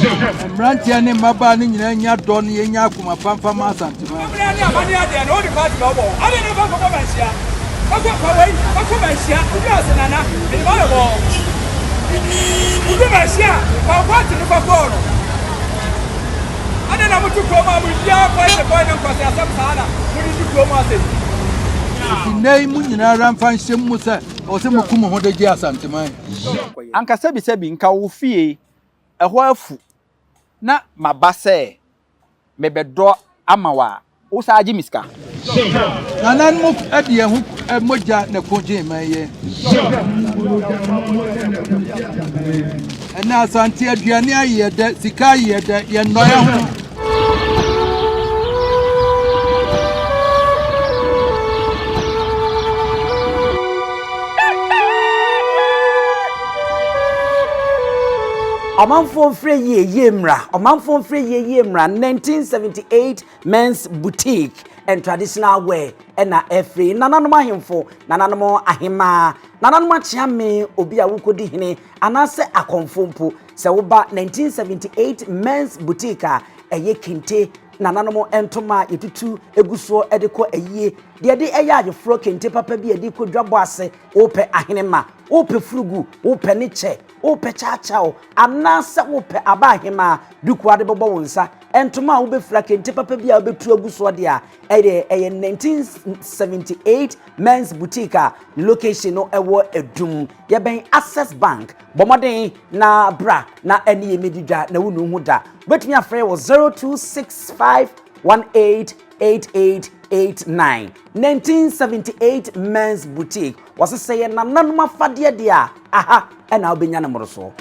Mmeranteɛ ne mmabaa no nyinaa nya dɔ na yɛnya akoma pa mfa ma Asanteman. Amammerɛ ne amanneɛ adeɛ no, wode party bɛbɔ wo. Adɛn na womfa nkɔbɔ manhyia? Kɔkɔ fa wei kɔto manhyia, wodu ase nana, mede ma bɛbɔ wo. Wodu manhyia a, fa wo party no kɔkɔɔ no. Adɛn na mote kurom a modiaa poison boy ne nkwaseasɛm saa na mode di kurom ase yi? Enti nnɛ yi mo nyinaa ara mfa nhyɛ mo mu sɛ ɛwɔ sɛ moku mo ho de gye Asanteman. Anka sɛbisɛbi nka wo fie ɛhɔ afu na maba sɛ mebɛdɔ ama wo a, wo saa gye me sika. Nananom de yɛn ho mogya na ɛko gyee man yɛn. Ɛnɛ Asante aduane ayɛ dɛ, sika ayɛ dɛ, yɛn nnɔɛ ho. Ɔmanfoɔ mfrɛ yie yie mmra Ɔmanfoɔ mfrɛ yie yie mmra 1978 Men's Boutique and Traditional Wear ɛna ɛfiri nananom ahemfo, nananom ahemaa, nananom akyeame, obi a wokɔdi hene anaasɛ akɔmfo mpo. Sɛ woba 1978 Men's Boutique a ɛyɛ kente, nananom ntoma a yɛtutu gu soɔ de kɔ ayie, deɛ ɛde ɛyɛ ayeforɔ kente papa bi a yɛde kɔ dwabɔ ase, wopɛ ahenema, wopɛ furugu, wopɛ ne kyɛ, Wopɛ kyawkyaw anaasɛ wopɛ aba ahemaa duku a wode bɛbɔ wo nsa, ntoma a wobɛfira, kente papa bi a wobɛtu agu soɔ deɛ a, ɛdeɛ ɛyɛ 1978 Men's Boutique a ne location no ɛwɔ Adum. Yɛbɛn Access Bank. Bɔ mmɔden na bra na ɛne yɛn mmɛdi dwa na wonnu ho da. Wobɛtumi afrɛ wɔ 0265 188889. 1978 Men's Boutique. Wɔse sɛ yɛ nananom afadeɛ deɛ a, aha na wobɛnya no mmorosoɔ.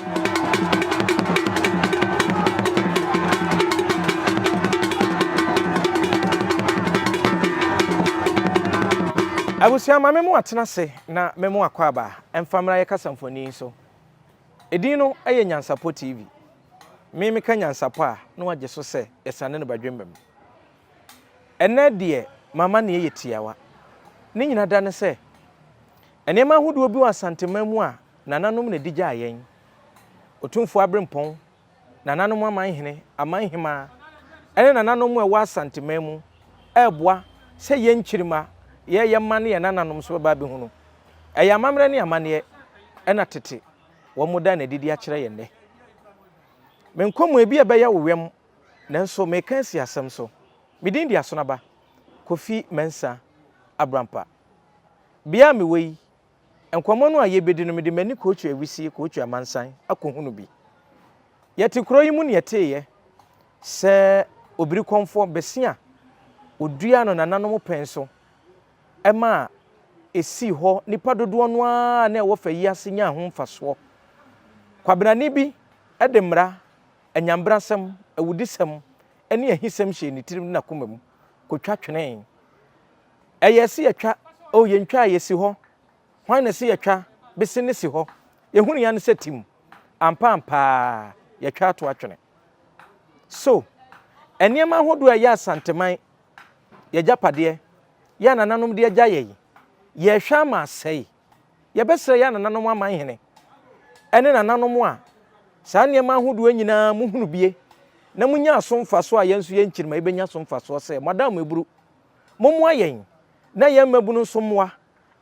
Abusua ma me mo atena ase na me mo akwaaba mfa mmra yɛ kasa mfoni yi so. Edin no yɛ Nyansapɔ TV. Me meka nyansapɔ a na wagye so sɛ yɛsane no badwemma mu. Ɛnnɛ deɛ m'amanneɛ yɛ tiawa. Ne nyina da ne sɛ, nneɛma ahodoɔ bi wɔ Asanteman mu a nananom na ɛdi gyaa yɛn. Otumfoɔ Aberempɔn, nananom amanhene, amanhemaa, ne nananom a ɛwɔ Asanteman mu reboa sɛ yɛn nkyirimma, yɛn yɛn mma ne yɛn nananom nso bɛba abɛhunu. Ɛyɛ amammerɛ ne amanneɛ na tete wɔda no adi de akyerɛ yɛn nnɛ. Me nkɔmmɔ ebi a ɛbɛyɛ wo wɛm Nanso mereka asi asɛm so. Me din de Asonaba Kofi Mensah Abrampa. Bea a mewɔ yi, nkɔmmɔ no a yɛrebɛdi no, mede m'ani kɔɔtwa awisie, kɔɔtwa amansan akɔhunu bi. Yɛte kuro yi mu na yɛteeɛ sɛ Obirikɔmfoɔ bɛsi a ɔduaa no nananom pɛn so ma ɛsii hɔ, nnipa dodoɔ no ara a na ɛwɔ fa yi ase nyaa ho mfasoɔ. Kwabenane bi de mmara Anyambrasɛm, awudisɛm, ne ahisɛm hyɛɛ ne tirim ne n'akoma mu, kotwa twenee. Ɛyɛ se yɛtwa, oh, yɛntwa a, yɛsi hɔ. Hwan na ɛse yɛtwa? Bese ne si hɔ. Yɛhunu ya no sɛ tim. Ampa ampa ara, yɛtwa ato atwene. So, nneɛma ahodoɔ a ɛyɛ Asanteman yɛagyapadeɛ, yɛ a nananom de agya yɛn, yɛrehwɛ ama asɛe. Yɛbɛsrɛ yɛn nananom amanhene ne nananom a saa nneɛma ahodoɔ nyinaa mohunu bie na monyaa so mfasoɔ a yɛn nso yɛn nkyirimma yɛbɛnya so mfasoɔ sɛ moada mo aburu. Mommoa yɛn na yɛn mmabunu nso mmoa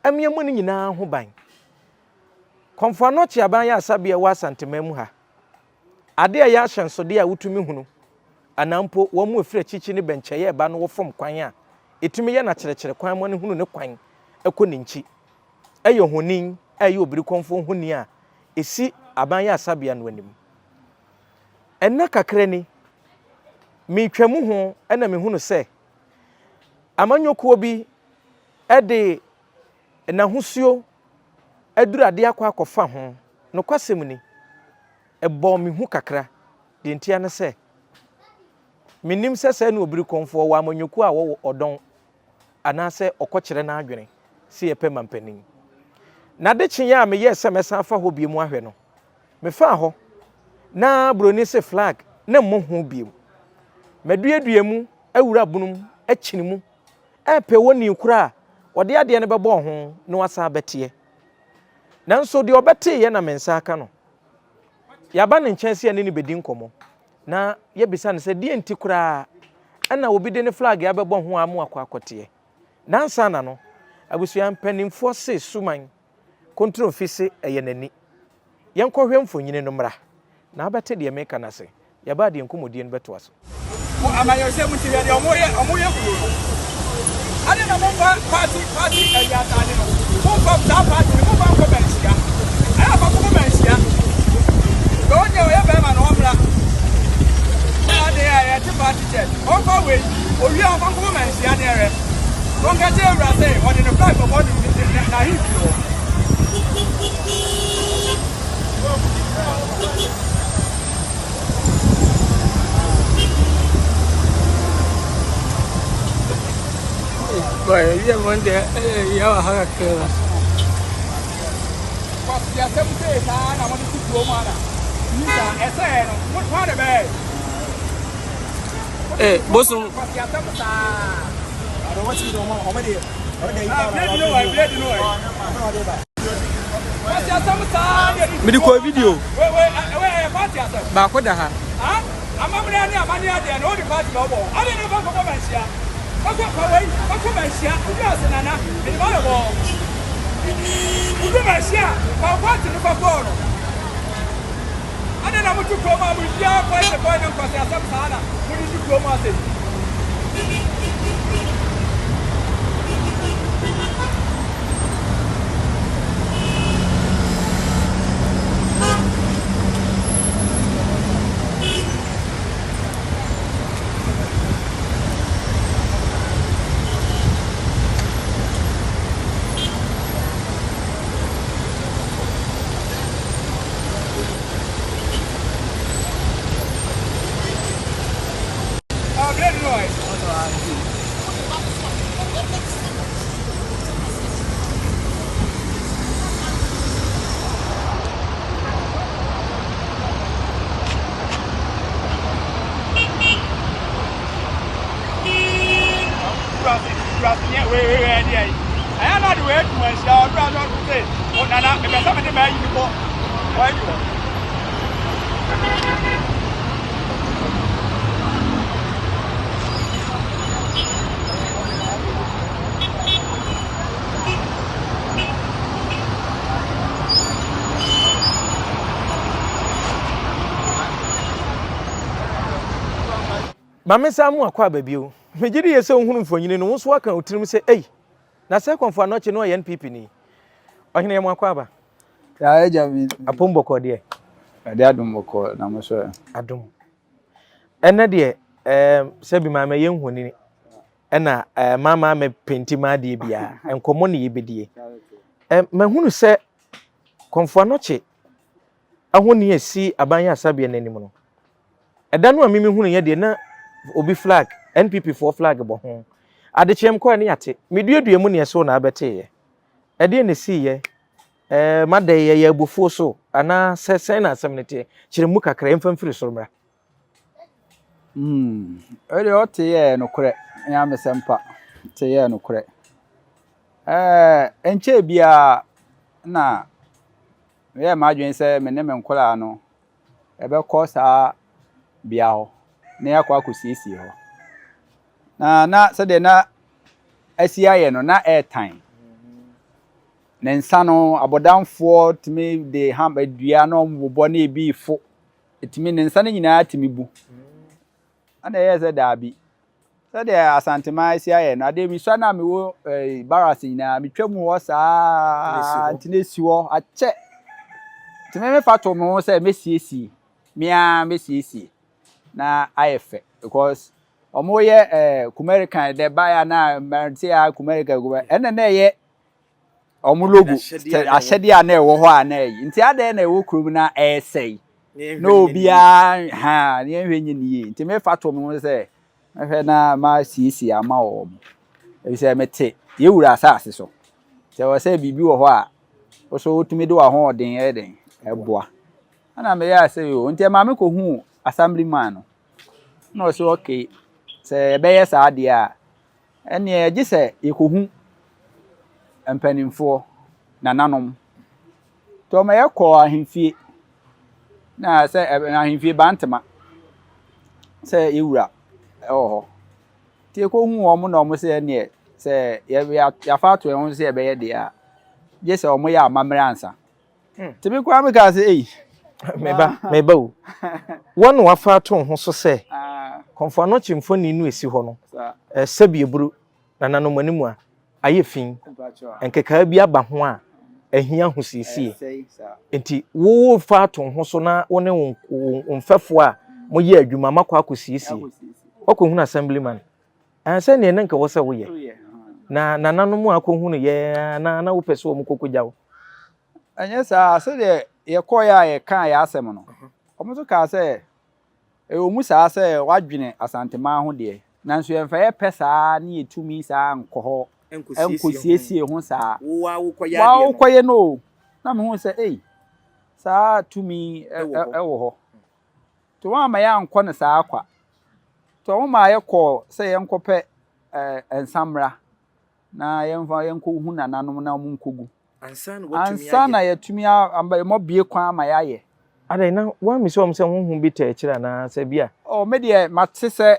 ɛma yɛmmɔ ne nyinaa ho ban. Kɔmfo Anokye Aban yɛ asabea ɛwɔ Asanteman mu ha. Ade a ɛyɛ ahyɛnsodeɛ a wotumi hunu anaa mpo wɔn mu ɛfiri akyikyi ne bɛnkyɛeɛ ɛba no wɔ fam kwan a ɛtumi yɛ no akyerɛkyerɛ kwan ma no hunu ne kwan kɔ ne nkyi. yɛ ohoni a ɛyɛ obirikɔmfoɔ honi a ɛsi aban yasabea no anim. Nna kakra ni, meretwa mu ho na mehunu sɛ amanyɔkuo bi de n'ahosuo aduradeɛ akɔ akɔfa ho. Nokwasɛm ni, ɛbɔɔ me hu kakra. Deɛ ntia ne sɛ, mennim sɛ sɛɛ ne obirikɔmfoɔ wɔ amanyɔkuo a wɔwɔ ɔdɔn anaasɛ ɔkɔkyerɛ n'adwene sɛ yɛpɛ mampanin. N'adekyeeɛ a meyɛɛ sɛ mɛsan afa hɔ bio ahwɛ no, mefaa hɔ na buroni se flag na mmɔ ho bio. Maduadua mu, awura bunu mu, akyini mu, repɛ onii korɔ a ɔde adeɛ no bɛbɔɔ ho na wasan abɛteɛ. Nanso deɛ ɔbɛteeɛ na me nsa aka no. Yɛaba ne nkyɛn sɛ yɛne no bɛdi nkɔmmɔ. Na yɛbisa no sɛ deɛ nti koraa ɛna obi de ne flag abɛbɔ ho a mo akɔ akɔteɛ. Nansa na no, abusua mpanimfoɔ se suman kontromfi se ɛyɛ n'ani. Yɛnkɔhwɛ mfonini no mmra, na wobɛte deɛ meka no ase. Yɛba a deɛ nkɔmmɔdie no bɛtoa so. Mo amanyɔsɛm nti hwɛ deɛ ɔmo yɛ ɔmo yɛ kuro no adɛn na momfa party party ayi ataade no momfa saa party no momfa nkɔ manhyia ɛyɛ afa kɔkɔ manhyia deɛ ɔnyɛ ɔyɛ bɛrima na ɔmmra na adeɛ a yɛte party kyɛ ɔmfa wei owie a ɔmfa nkɔkɔ manhyia ne ɛrɛ ɔnka kyerɛ awura sɛ ɔde ne flag bɛbɔ ne n'ahemfie hɔ. Kwasiasɛm sei saa na wɔde to kurom ana yi saa ɛsɛɛ no mo hwan na bɛyɛ. Eh, bosom. Kwasiasɛm saa. Ah, blade no wɔ blade no wɔ. Kwasiasɛm saa na ɛde. Mede kɔ video. Wei wei wei ɛyɛ party asɛm. Baako da ha. Ah, amammerɛ ne amanneɛ adeɛ no wode party na ɔbɔ. Ade ne fa nkɔbɔ manhyia. Kɔkɔ fa wei kɔkɔ manhyia. Wodu ase nana, mede ma yɛ bɔ. Wodu manhyia, fa wo party no fa kɔɔ no. Adɛn na mote kurom a biribiara kɔe ne kɔe ne nkwaseasɛm saa na mode di kurom ase yi? Ma me nsa mu akɔ aba bio. Megye di yie sɛ wohunu mfonini no, wo nso woaka wo tirim sɛ, Ei, na sɛ Kɔmfo Anɔkye no ɔyɛ NPP ni. Ɔhene yɛ mo akɔ aba. Yaa agya mi. Apom bɔkɔɔ deɛ. Awurade adom bɔkɔɔ na mo so ɛ. Adom. Ɛnɛ deɛ ɛɛm sɛbi maa mɛyɛ nhonini ɛna ɛɛ maa maa mɛ penti maa adeɛ biara nkɔmɔ ne yɛbɛdie. Ɛɛ mahunu sɛ Kɔmfo Anɔkye ahoni a ɛsi aban yɛ asabea no anim no ɛda no a mimi hunu yɛ deɛ na obi flag NPP foɔ flag bɔ ho adekyeɛm kɔɛ ne yɛate meduadua mu neɛ so na abɛteeɛ ɛdeɛ na ɛsiiɛ Ɛɛ, m'adɛn, yɛyɛ abufuo so, anaa sɛ sɛn na asɛm no teɛ? Kyerɛ mu kakra, yɛmfa mfiri soro mmra. Hmm, wei deɛ ɔte yɛɛ nokorɛ, nyamesɛm pa, te yɛɛ nokorɛ. Ɛɛ, ɛnkyɛɛ biara na meyɛɛ m'adwene sɛ me ne me nkwadaa no yɛbɛkɔ saa bea hɔ na yɛakɔ akɔsiesie hɔ. Na na sɛdeɛ na asi ayɛ no, na ɛretan. Ne nsa no, abɔdamfoɔ tumi de ham dua na wɔbobɔ na ebi refo. Ɛtumi, ne nsa no nyinaa tumi bu. Ɛna ɛyɛɛ sɛ daabi. Sɛdeɛ Asanteman asi ayɛ no, adeɛ mesua no a mewɔ eh, barracks nyinaa, metwa mu hɔ saa nti na ɛsi hɔ akyɛ. Nti me mefa to me ho sɛ mɛsiesie, me ara mɛsiesie na ayɛ fɛ because wɔyɛ eh, Kumerican dɛ baeɛ a na mmeranteɛ a Kumerican, Kumerican, ɛna na ɛyɛ wɔn logo ahyɛdeɛ a na ɛwɔ hɔ a na ɛyi nti adɛn na ɛwɔ kurom na ɛresɛe na obiara ha ne yɛnhwɛ nyɛ ne yie nti mefa to me ho sɛ mɛhwɛ na masiesie ama wɔn efisɛ mete yɛwura asase so sɛ wɔ sɛ biribi wɔ hɔ a wo so wotumi de w'ahoɔden ɛyɛ den ɛboa ɛna meyɛ asɛ yi o nti ɛma me kɔhuu assemblyman no na ɔsɛ okay sɛ ɛbɛyɛ saa deɛ a Ɛnneɛ gye sɛ yɛkɔhu mpanimfoɔ, nananom. Nti ɔma yɛkɔɔ ahemfie, na sɛ ahemfie Bantama. sɛ yɛwura wɔ hɔ. Nti yɛkɔhuu wɔn na wɔn sɛ ɛneɛ sɛ yɛafa ato yɛn ho sɛ yɛbɛyɛ deɛ a, gye sɛ wɔyɛ amammerɛ ansa. Nti me koraa mekaa sɛ ei. Meba, meba o. Wɔn na wafa ato ho so sɛ Kɔmfo Anokye mfoni no esi hɔ no, sɛbi eburu nananom anim a, ayɛ fi, nkekaa bi aba ho a ɛhia ahosiesie. Nti worefa ato wo ho so na wo ne wo mfɛfoɔ a moyɛ adwuma makɔ akɔsiesie. Woakɔhunu assemblyman. Sɛdeɛ na nka ɛwɔ sɛ woyɛ. Na nananom a akɔhunu yɛ na na wopɛ sɛ wɔn kɔkɔgya wo. Ɛnyɛ saa, sɛdeɛ yɛkɔeɛ a yɛkaa yɛn asɛm no, wɔn nso kaa sɛ Ɛwɔ mu saa sɛ wɔadwene Asanteman ho deɛ, nanso yɛmfa yɛ pɛ saa ne yɛ tumi saa nkɔ hɔ nkɔsiesie ho saa. Wo ara wokɔyɛ no o. Na mehuu sɛ ei, saa tumi wɔ hɔ. Nti wɔamma yɛankɔ no saa kwa. Nti wɔmaa yɛkɔɔ sɛ yɛnkɔpɛ nsa mmra na yɛmfa yɛnkɔhu nananom na wɔnkɔgu. Ansa na yɛatumi aba wɔabue kwan ama yɛayɛ. Adɛn, na woammisa wɔn sɛ honhom bi taa akyiri anaa sɛ bi a. Oh, me deɛ mate sɛ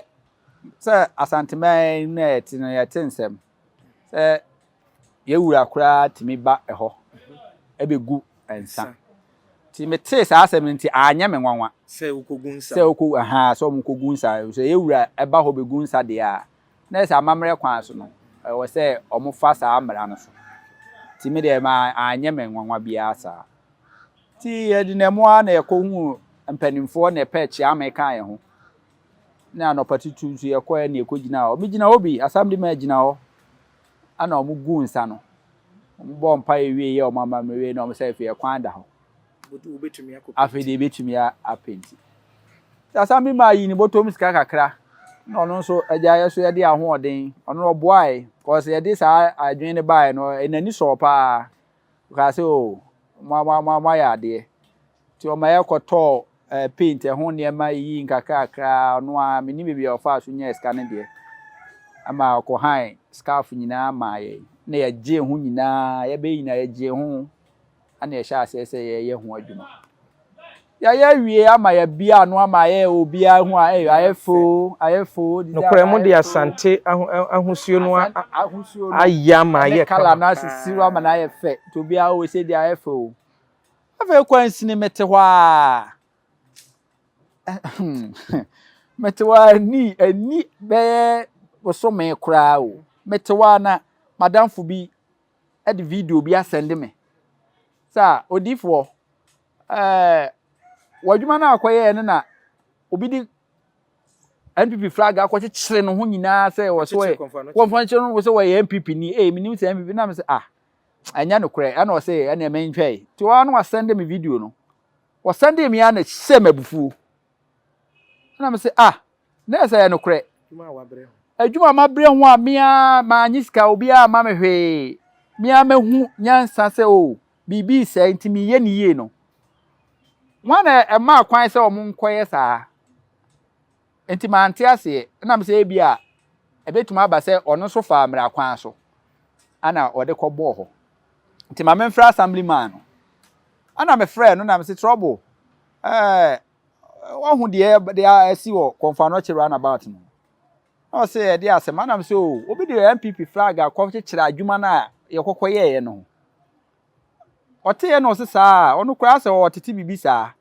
sɛ Asanteman na yɛte no yɛte nsɛm sɛ yɛn wura koraa tumi ba ɛhɔ ɛbɛgu nsa. Nti metee saa asɛm no nti anyɛ me nwanwa. Sɛ wokɔgu nsa. Sɛ wokɔ ahaa sɛ wɔn kɔgu nsa sɛ yɛn wura ɛba hɔ bɛgu nsa deɛ a Na sɛ amammerɛ kwan so no, ɛwɔ sɛ wɔfa saa mmara no so. Nti me deɛ ma anyɛ me nwanwa biara saa. Nti yɛde na mu ara na yɛkɔhuu mpanimfoɔ na ɛpɛ kyeame kaa yɛn ho. Ne anɔpa tutu nso yɛkɔɛ na yɛkɔgyina hɔ. Megyina hɔ bi, assemblyman gyina hɔ. Ɛna wɔn guu nsa no. Wɔn bɔɔ mpaeɛ wie yɛ wɔn amammerɛ wie na wɔn sɛ afei ɛkwan da hɔ. Afei deɛ yɛbɛtumi apenti. Nti Assemblyman yii ne bɔtɔm sika kakra na ɔno nso agya yɛ so yɛde ahoɔden ɔno ɔboae cause yɛde saa adwene no baeɛ no n'ani sɔɔ paa ɔkaa sɛ o mo mo mo moayɛ adeɛ nti ɔma yɛkɔtɔɔ eh, paint ɛho nneɛma yiyi nkakrakra ɔno a menim baabi a ɔfaa so nyaa sika no deɛ ama ɔkɔhan scarf nyinaa maa yɛn na yɛgyee ho nyinaa yɛbɛyɛ nyinaa yɛgyee ho ɛna yɛhyɛ aseɛ sɛ yɛyɛ ho adwuma. Yɛayɛ awie ama yɛabie ano ama ayɛ obiara hu a ɛyɛ ayɛ fɛ o, ayɛ fɛ o. Nokorɛ mo de Asante ahosuo no ayɛ ama ayɛ kama paa. Kala no asisi hɔ ama no ayɛ fɛ nti obiara o sɛ deɛ ayɛ fɛ o. Afei kwansini mete hɔ a mete hɔ a ni ani bɛyɛ bosome koraa o. Mete hɔ a na madamfo bi de video bi asɛnde me sɛ odiifoɔ ɛɛ w'adwuma no a akɔyɛɛ no na obi de NPP flag akɔkyekyere ne ho nyinaa sɛ wɔ so wɔyɛ wɔmfa nkyerɛ no sɛ wɔyɛ NPP ni ee menim sɛ NPP na me sɛ ah ɛnyɛ nokorɛ ɛna ɔsɛ ɛna ɛmɛnhwɛ nti wɔn ano asɛnde me video no wɔsɛnde me a na hyɛ me abufuo ɛna me sɛ ah Na ɛsɛ yɛ nokorɛ. Adwuma a mabrɛ ho a me ara mannye sika, obiara amma me hwee, me ara mahu nyansa sɛ o, biribi resɛe nti meyɛ no yie no, hwan na ɛmaa kwan sɛ wɔn nkɔyɛ saa? Nti mante aseɛ. Ɛna me sɛ ebi a ɛbɛtumi aba sɛ ɔno nso faa mmara kwan so ana ɔde kɔbɔɔ hɔ. Nti ma memfrɛ assemblyman no. Ɛna mefrɛɛ no na mese trouble, ɛɛ Wahu deɛ deɛ asi wɔ Kɔmfo-Anokye roundabout no? Na ɔse ɛde asɛm anam sɛ o obi de NPP flag akɔkyekyere adwuma no a yɛkɔkɔ yɛeɛ no ho. Ɔteeɛ na ɔse saa a ɔno koraa sɛ ɔtete biribi saa.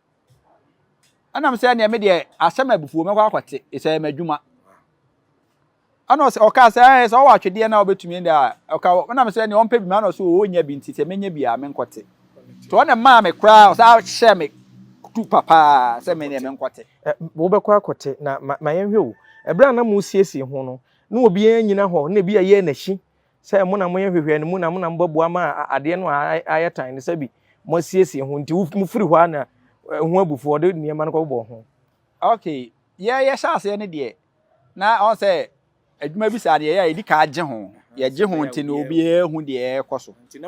Ɛnam sɛ ɛneɛ me deɛ ahyɛ me abufuo mɛkɔ akɔte sɛ ɛyɛ m'adwuma. Ɛna ɔsɛ ɔkaa sɛ ɛɛ sɛ ɔwɔ atwedeɛ na ɔbɛtumi de a ɔka ɛna me sɛ ɛneɛ ɔmpɛ bi ma ɛna ɔsɛ ɔnya bi nti sɛ menya bi a menkɔte. Nti ɔna maa me koraa ɔsa hyɛɛ me tu papaa sɛ me deɛ menkɔte. Wobɛkɔ akɔte na ma ma yɛnhwɛ o. Ɛberɛ a na mosiesie ho no, na obiara nnyina hɔ na ebi a ɛyɛɛ n'akyi sɛ mo na moyɛ nhwehwɛanimu na mo na mobɛboa ma adeɛ no a ayɛ tan no sɛbi moasiesie ho nti mofiri hɔ a na ho abufuo ɔde nneɛma no kɔbobɔ ho. Okay, yɛ yɛhyɛ aseɛ no deɛ na ɔn sɛ adwuma bi saa deɛ yɛ a yɛdi kan gye ho yɛgye ho nti na obiara hu deɛ ɛrekɔ so nti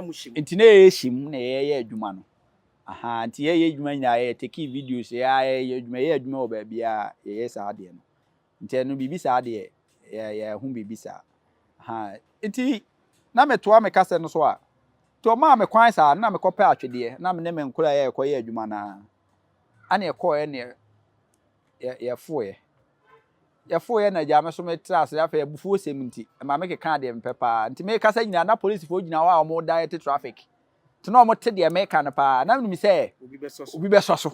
na yɛhyɛ mu na yɛyɛ adwuma no aha nti yɛyɛ adwuma nyinaa yɛ take videos yɛ yɛyɛ adwuma yɛyɛ adwuma wɔ baabi a yɛyɛ saa deɛ no nti ɛno biribi saa deɛ yɛ yɛho biribi saa aha nti na metoa me kasa no so a nti ɔmaa me kwan saa na mekɔpɛ atwedeɛ na me ne me nkora yɛ ɛkɔyɛ adwuma no ara ɛna ɛkɔɔ ɛne yɛfoeɛ. Yɛfoeɛ na agya me so metra ase afei abufuo sɛm nti ɛma me kekaa deɛ mepɛ paa nti mekasa nyinaa na polisifoɔ gyina hɔ a wɔn direct traffic nti na wɔn te deɛ meka no paa na menim sɛ obi bɛsɔ so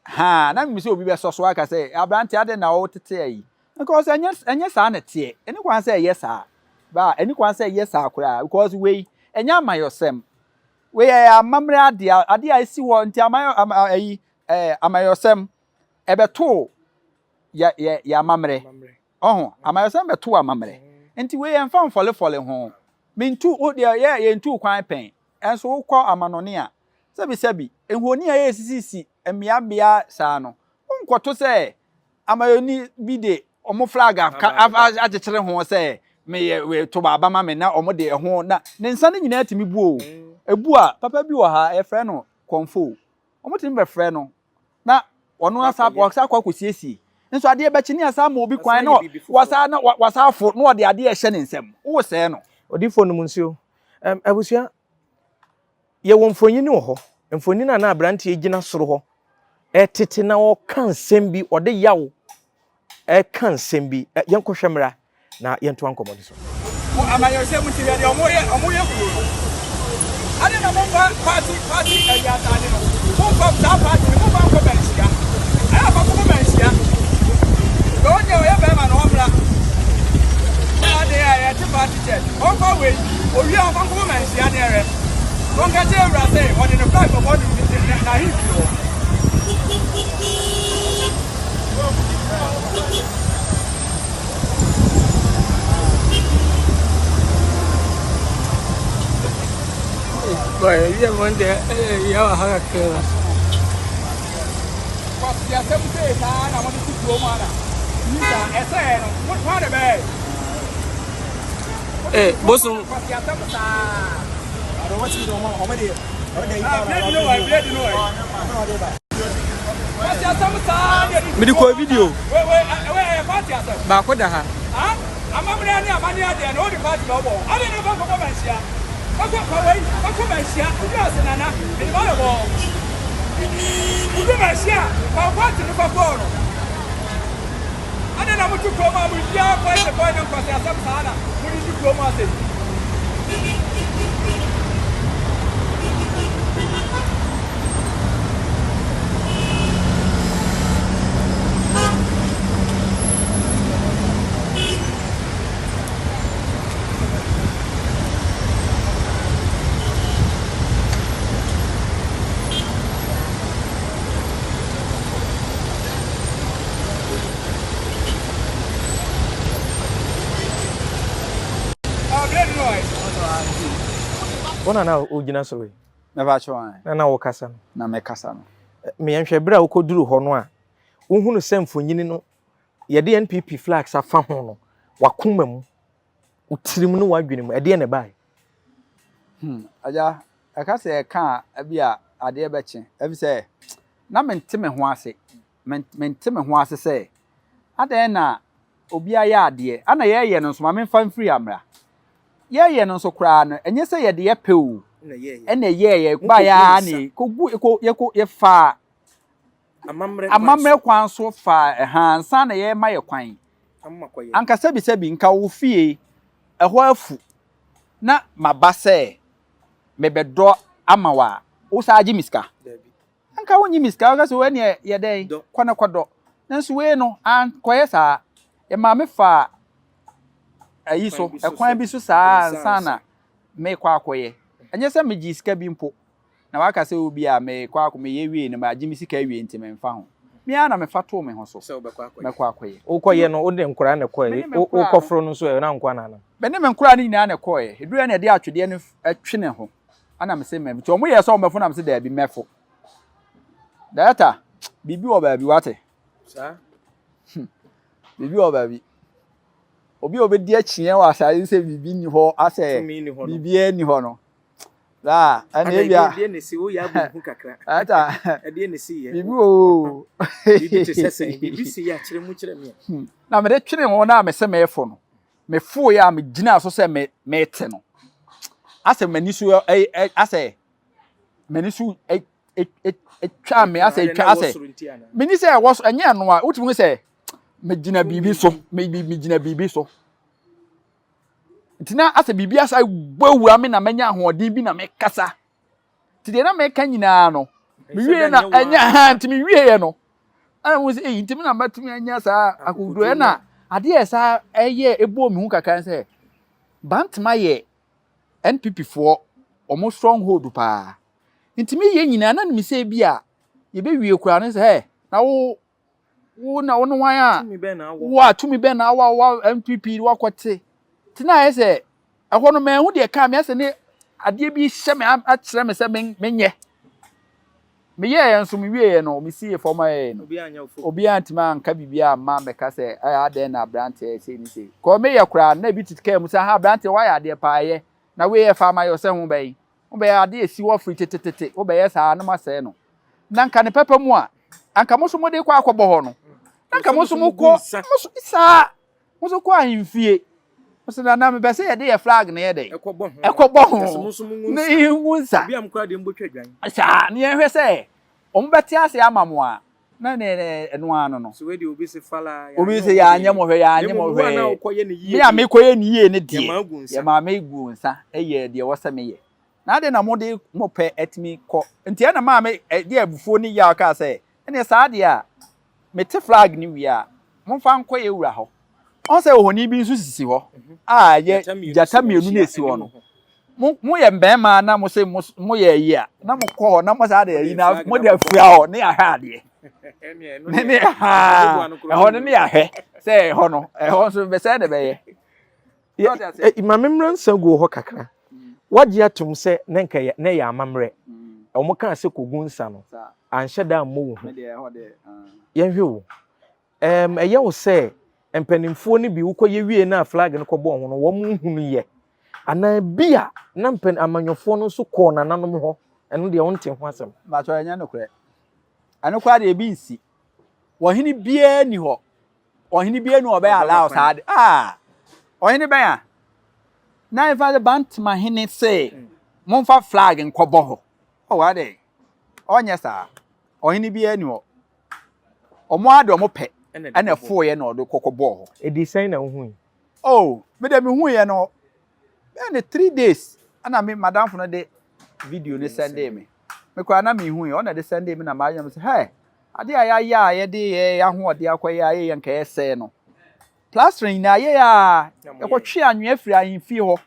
haa na menim sɛ obi bɛsɔ so aka sɛ aberante adɛn na wɔtete ayi because ɛnyɛ ɛnyɛ saa na ɛteɛ ɛni kwan sɛ ɛyɛ saa ba ɛni kwan sɛ ɛyɛ saa koraa because wei ɛnyɛ amayɔsɛm wei ɛyɛ amammerɛ adeɛ adeɛ a ɛsi hɔ nti amayɔ ama ayi ɛɛ amayɔsɛm ɛbɛtoo yɛ yɛ yɛ amammerɛ. Ɔho, amayɔsɛm bɛtoo amammerɛ. Nti wei yɛmfa mfɔlefɔle ho. Mentu, wo deɛ yɛ yɛntuu kwan pɛn. Ɛnso wokɔ amanɔne a, sɛbi sɛbi, nhoni a ɛresisisi mmeammea saa no, wonkɔto sɛ amayɔni bi de wɔn flag aka akyekyere ho sɛ meyɛ wei to aba ma me na wɔn de ɛho na ne nsa no nyinaa tumi bu o. Ebu a, papa bi wɔ ha, yɛfrɛ no Kɔmfo. Wɔtumi bɛfrɛ no na ɔno asa wasa akɔ akɔsiesie nso adeɛ bɛkye ne asa ama obi kwan na wasa na wasa afo na ɔde adeɛ ɛhyɛ ne nsam wosɛɛ no. Odiyifoɔ nom nsuo. Um, abusua, yɛwɔ mfonini wɔ hɔ. Mfonini a na aberanteɛ gyina soro hɔ ɛtete na ɔka nsɛm bi, ɔde yaw ɛka nsɛm bi. Yɛnkɔhwɛ mmra na yɛntoa nkɔmmɔ no so. Mo amanyɔsɛm nti hwɛ deɛ ɔmo yɛ ɔmo yɛ kuro no ade na mo nfa party party ɛyi ataade no mo nfa saa party no mo nfa nkɔ manhyia ɛyɛ afa kɔkɔ manhyia deɛ ɔnyɛ ɔyɛ bɛrima na ɔmmra na ade a yɛte party kyɛ ɔnfa wei owie a ɔnfa nkɔkɔ manhyia ne ɛrɛ ɔnka kyerɛ wura sɛ ɔde ne flag bɛbɔ ne n'ahemfie hɔ. Kwasiasɛm sei saa na wɔde to kurom ana yi saa ɛsɛɛ no wɔn na bɛyɛ. Eh, bosom. Kwasiasɛm saa. Ah, blade no wɔ blade no wɔ. Kwasiasɛm saa na Mede kɔ video. Baako da ha. Amammerɛ ne amanneɛ adeɛ no wode party na ɔbɔ ade ne fa nkɔbɔ manhyia kɔkɔ fa wei kɔkɔ manhyia wodu ase nana mede ma bɛbɔ wodu manhyia fa wo party no fa kɔɔ no Adɛn na mote kurom a mo biara kɔe ne kɔe ne nkwaseasɛm saa na mode di kurom ase yi? Wo na na wogyina soro yi? Mɛfa kyɛw an. Na na wokasa no? Na mɛkasa no. Meyɛnhwɛ berɛ a wokɔduru hɔ no a, wohunu sɛ mfonini no yɛde NPP flags afa ho no, wakoma mu, wo tirim ne w'adwene mu, ɛdeɛ na ɛbae? Hmm, agya, ɛka sɛ ɛka a, ebi a adeɛ bɛkye. Ɛfi sɛ, na mente me ho ase. Mente me ho ase sɛ, adɛn na obi ayɛ adeɛ, ana yɛyɛ no nso, ma memfa mfiri ha mmra. Yɛyɛ no nso koraa no, ɛnyɛ sɛ yɛde yɛ pɛ o, ɛna ɛyɛɛyɛ, baeɛ ara na yɛkɔgu, yɛkɔ, yɛkɔ, yɛfaa amammerɛ kwan so faa ɛha ansa na yɛrema yɛ kwan. Anka sɛbisɛbi, nka wo fie ɛhɔ afu na maba sɛ mebɛdɔ ama wo a, wo saa gye me sika? Anka wonnye me sika, woka sɛ wei neɛ yɛ dɛn, kɔ na kɔdɔ. Nanso wei no, ankɔyɛ saa. Yɛmaa me faa ayi so, ɛkwan bi so saa ansa na mekɔ akɔyɛ. Ɛnyɛ sɛ megyee sika bi mpo, na waka sɛ obi a mekɔ akɔ meyɛ wie no magye me sika awie nti memfa ho. Me ara na mefa too me ho so mɛkɔ akɔyɛ. Wokɔyɛ no, wode nkoraa na ɛkɔɛ, wokɔforo no nso ɛ, na nkoa na anam? Me ne me nkoraa no nyinaa na ɛkɔɛ. Ɛduru na yɛde atwedeɛ no twe ne ho. Ɛna mese mɛfo. Nti wɔn yɛɛ sɛ wɔn bɛfo na mese daabi mɛfo. Director, biribi wɔ baabi wate. Saa? Hmm. Biribi wɔ baabi. Obi a obedi akyiɛ wɔ asase sɛ biribi nni hɔ asɛ biribiara nni hɔ no. Saa ɛna ebi a. Ɛdeɛ na esi woyɛ abɔ hu kakra. Ata. Ɛdeɛ na esi yɛ. Biribi wɔ o. Biribi te sɛ sɛn biribi si yɛ akyerɛ mu kyerɛ mi. Hmm. Na mede twene ho na mese mefo no. Mefoeɛ a megyinaa so sɛ me mete no, asɛ m'ani so asɛ m'ani so etwa me asɛ etwa asɛ meni sɛ ɛwɔ so ɛnyɛ ɛno a wotumi hu sɛ Megyina biribi so. Megyina biribi so. Nti na asɛ biribi asa bɔ awura me na manya ahoɔden bi na mekasa. Nti deɛ na meka nyinaa no, mewie na ɛnyɛ ha nti mewieɛ no. Ɛna mo sɛ eyi nti me na mɛtumi anya saa akokoduro. Ɛna adeɛ a ɛsa ɛyɛ ɛbɔɔ me hu kakra sɛ Bantama yɛ NPP foɔ wɔn stronghold paa. Nti meyɛ nyinaa na nim sɛ bi a yɛbɛwie koraa no sɛ ɛ na wo wo na wo ne hwan a wo a tumi bɛn na awa wa NPP wakɔte. Nti na ayɛ sɛ ɛhɔ no manhu deɛ kaa me asɛ ne adeɛ bi hyɛ me akyerɛ me sɛ menyɛ. Meyɛeɛ nso mewieeɛ no mesii fam ɛɛ no obiara ntumi anka biribiara amma mmɛka sɛ ɛɛ adɛn na aberanteɛ sei ne sei. Kɔɔ meyɛ koraa na ebi tete kaa mu sɛ aha aberanteɛ woayɛ adeɛ paa ɛyɛ na wei ɛfa ama yɛ sɛ ho bɛn wobɛyɛ adeɛ esi hɔ firi tetetete wobɛyɛ saa na moasɛe no na nka ne pɛpɛ mu a anka mo nso mode kɔ akɔbɔ hɔ no na nka mo nso mokɔ mo so saa Mo nso kɔ ahemfie. Mo sɛ nana mepɛ sɛ yɛde yɛ flag no yɛ dɛ. Ɛkɔbɔ ho. Na yɛngu nsa. Saa na yɛnhwɛ sɛ wɔn bɛte ase ama mo a na ne ɛno ano no. Obi sɛ yɛanyɛ mo hwɛ yɛanyɛ mo hwɛ. Me a mekɔyɛ ne yie ne deɛ yɛmaa me gu nsa yɛ deɛ ɛwɔ sɛ meyɛ. Na adɛn na mode mo pɛ atumi kɔ nti ɛna maa me ɛde abufuo ne yaw kaa sɛ ɛneɛ saa deɛ a mete flag no wie a, momfa nkɔ yɛn wura hɔ. Ɔn sɛ ohoni bi nso sisi hɔ a ɛyɛ gyata mmienu na esi hɔ no. Mo moyɛ mmarima na mo se mo moyɛ ayi a, na mokɔ hɔ na mo saa de ayi na mo de afura hɔ ne yɛahwɛ adeɛ. Ne ne haa ɛhɔ no ne yɛahwɛ sɛ ɛhɔ no ɛhɔ nso bɛsɛ na ɛbɛyɛ. Ma me mmra nsa guo hɔ kakra. Wagye atom sɛ na nka yɛ na ɛyɛ amammerɛ. Wɔn kaa sɛ kɔgu nsa no, anhyɛ da ammɔ wo hu. Yɛnhwɛ o. Ɛm, ɛyɛ wo sɛ mpanimfoɔ no bi wokɔyɛ wie no a flag no kɔbɔɔ ho no, wɔn nhunu yɛ. Anaa bi a na mpan amanyɔfoɔ no nso kɔɔ nananom hɔ. Ɛno deɛ wonte ho asɛm. Mpakyɛw ɛnyɛ nokorɛ. Ɛno koraa deɛ ebi nsi. Ɔhene biara nni hɔ Ɔhene biara ni ɔbɛyɛ allow saa de. Ah! Ɔhene bɛn a? Na ɛfa sɛ Bantama hene se momfa flag nkɔbɔ hɔ. Oh, adɛn? Ɔnyɛ saa. Ɔhene biara ni hɔ. Ɔmo ara de ɔmo pɛ ɛna ɛfoeɛ na ɔde kɔkɔ bɔɔ hɔ. Ɛdi sɛn na wohui? Oh, me deɛ mehuiɛ no bɛyɛ ne 3 days ɛna me madamfo no de video no sɛndee me. Me koraa na mehui, ɔna de sɛndee me na mayɛ me sɛ, hey, Adeɛ a yɛayɛ a yɛde yɛn ahoɔden akɔyɛ a yɛyɛ nka yɛsɛe no. Plastering nyinaa yɛyɛ a yɛkɔtwe anwea firi ahemfie hɔ.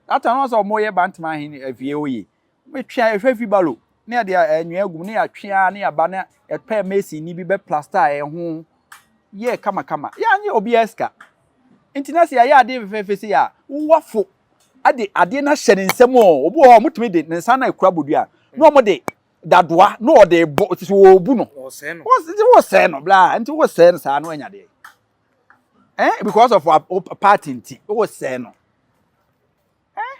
That time na sɛ wɔyɛ Bantama ahen afie hɔ yie. Wɔtwe a yɛhwɛ fi balo na yɛde anwea agu mu na yɛatwe a na yɛaba na yɛpɛ mason ni bi bɛ plaster ɛho yɛ kamakama. Yɛanyɛ obiara sika. Nti na sɛ yɛayɛ adeɛ fɛfɛɛfɛ sei a wowafo de adeɛ no ahyɛ ne nsam o. Obi wɔ hɔ a wɔtumi de ne nsa na ekura bodua na wɔde dadoa na ɔde bɔ sɛ wɔrebu no nti wɔsɛe no bla nti wɔsɛe no saa no anya deɛ eh because of our party nti wɔsɛe no eh.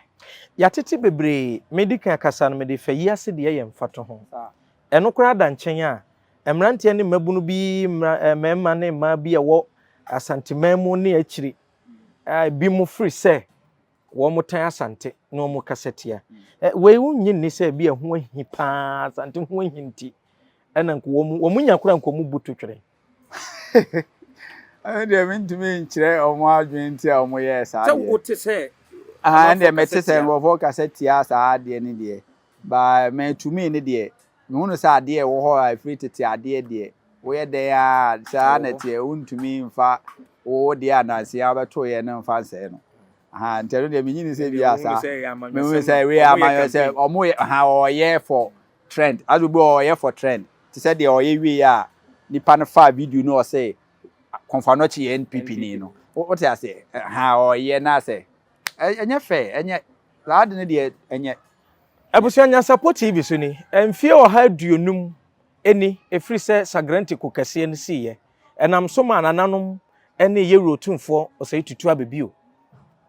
Yɛatete bebree, medi kan akasa no mede fa yi ase deɛ yɛ mfatoho. Ɛno koraa da nkyɛn a, mmeranteɛ ne mmabunu bi, mmarima ne mmaa bi a ɛwɔ Asanteman mu ne akyiri, ebinom firi sɛ Wɔn tan Asante na wɔn kasa tia. Ɛ wei wonnye nni sɛ ebi ɛho ahi paa Asante ho ahi nti ɛna nka wɔn wɔn nya koraa nka wɔn bu to twere. Ɛno deɛ mentumi nkyerɛ wɔn adwene nti a wɔn yɛɛ saa Sɛ deɛ. wote sɛ Aha ɛno amanfoɔ deɛ mete kasa sɛ tia. nkurɔfoɔ kasa tia saa adeɛ no deɛ but me to me no deɛ mehu no sɛ adeɛ a ɛwɔ hɔ a ɛfiri tete adeɛ deɛ woyɛ dɛn ara saa Ɛwɔ na hɔ. ɛteɛ wontumi mfa wo deɛ ananse a wobɛtoeɛ no mfa nsɛe no. Aha, nti ɛno deɛ menyi ni sɛ bi a saa. Mehu sɛ wei amanyɔ sɛ ɔmo yɛ ha ɔyɛ for trend. As obi ɔyɛ for trend. Te sɛ deɛ ɔyɛ wie a nipa no faa video no ɔsɛ Kɔnfanɔkye yɛ NPP ni no. Wote aseɛ? Ha ɔyɛ na sɛ ɛnyɛ fɛ ɛnyɛ saa de no deɛ ɛnyɛ. Abusua Nyansapɔ TV so ni. Mfie 150 ni ɛfiri sɛ Sagrenti ko kɛseɛ no siiɛ. Ɛnam so maa nananom ne Yewuro Otumfoɔ Osei Tutu Abebio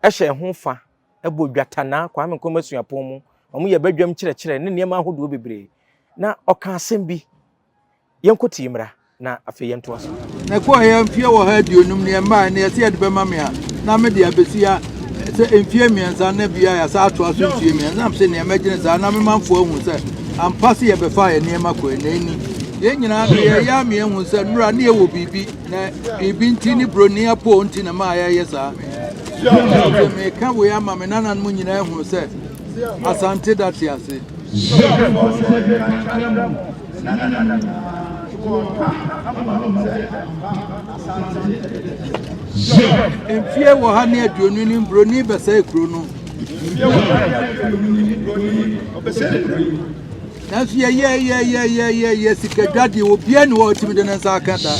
hyɛɛ ho fa bɔɔ dwatanaa Kwame Nkrumah Suapɔn mu. Wɔyɛɛ badwam kyerɛkyerɛ ne nneɛma ahodoɔ bebree. Na ɔkaa asɛm bi. Yɛnkɔtie mmra na afei yɛntoa so. Na ɛkɔeɛ mfeɛ 150 no ɛmmaeɛ na yɛse yɛde bɛma me a na mede abɛsi ha sɛ mfeɛ mmiɛnsa na bia yɛasa atoa so mfeɛ mmiɛnsa na mese nea mɛgyene saa na me manfoɔ ahu sɛ ampa sɛ yɛbɛfaa yɛn nneɛma kɔɛ na ɛni. Yɛn nyinaa no yɛyɛ ama yɛhu sɛ nnora ne yɛwɔ biribi na biribi nti ne buroni apoo nti na maa yɛyɛ saa. Nti meka wei ama me nananom nyinaa ahu sɛ Asante da te ase. Mfie wɔ ha ne aduonu ni buroni bɛsɛe kuro no. Nanso yɛyɛyɛyɛyɛyɛ sikadwa deɛ obiara ni hɔ a ɔtumi de ne nsa aka da.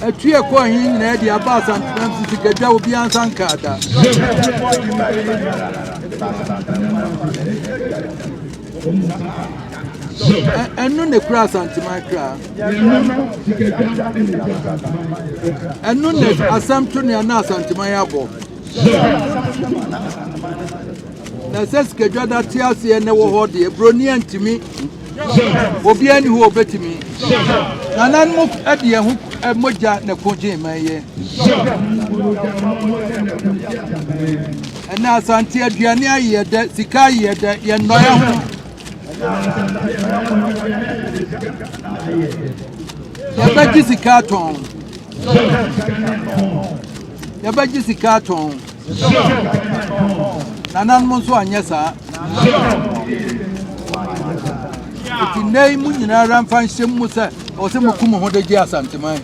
Atue kɔɔ he nyinaa de aba Asanteman so sikadwa obiara nsa nkaa da. Ɛno na ekura Asanteman kra. Ɛno na asɛm to nea na Asanteman abɔ. Na sɛ sikadwa da te aseɛ na ɛwɔ hɔ deɛ, buroni antumi. Obiara nni hɔ a obetumi. Nananom de yɛn ho mogya na ɛko gyee man yɛ. Ɛnɛ Asante aduane ayɛ dɛ, sika ayɛ dɛ, yɛn nnɔɛ ho. Yɛbɛgye sika atɔn. Yɛbɛgye sika atɔn. Nananom nso anyɛ saa. Eti nnɛ yi mo nyinaa ara mfa nhyɛ mu sɛ ɔwɔ sɛ moku mo ho de gye Asanteman.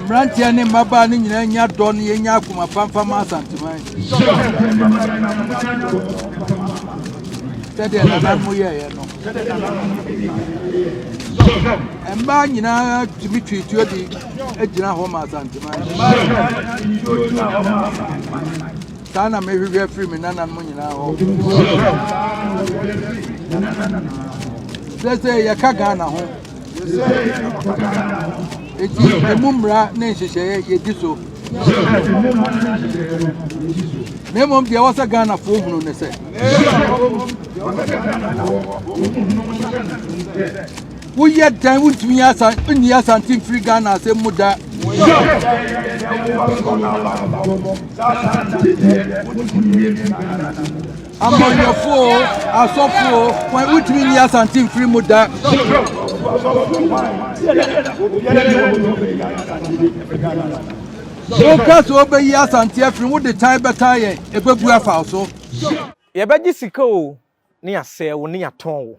Mmeranteɛ ne mmabaa no nyinaa nya dɔ no yɛnya akoma pa mfa ma Asanteman. Sɛdeɛ nananom yɛeɛ no. Mmaa nyinaa tumi twi tuo de gyina hɔ ma Asanteman. Saa na mehwehwɛ firi me nananom nyinaa hɔ. Sɛ sɛ yɛka Ghana ho. Eti emu mmara ne nhyehyɛeɛ yɛdi so. Na mmom deɛ ɛwɔ sɛ Ghanafoɔ hunu ne sɛ woyɛ dɛn wontumi asa nni Asante mfiri Ghana asɛm mu da. Amanyɔfoɔ o, asɔfoɔ o, wɔn wontumi nyi Asante mfiri mu da. Woka sɛ wobɛyi Asante afiri mu, wode tan bɛtan yɛn, ɛbɛbu afa wo so. Yɛbɛgye sika o, ne yɛasɛe wo, ne yɛatɔn wo.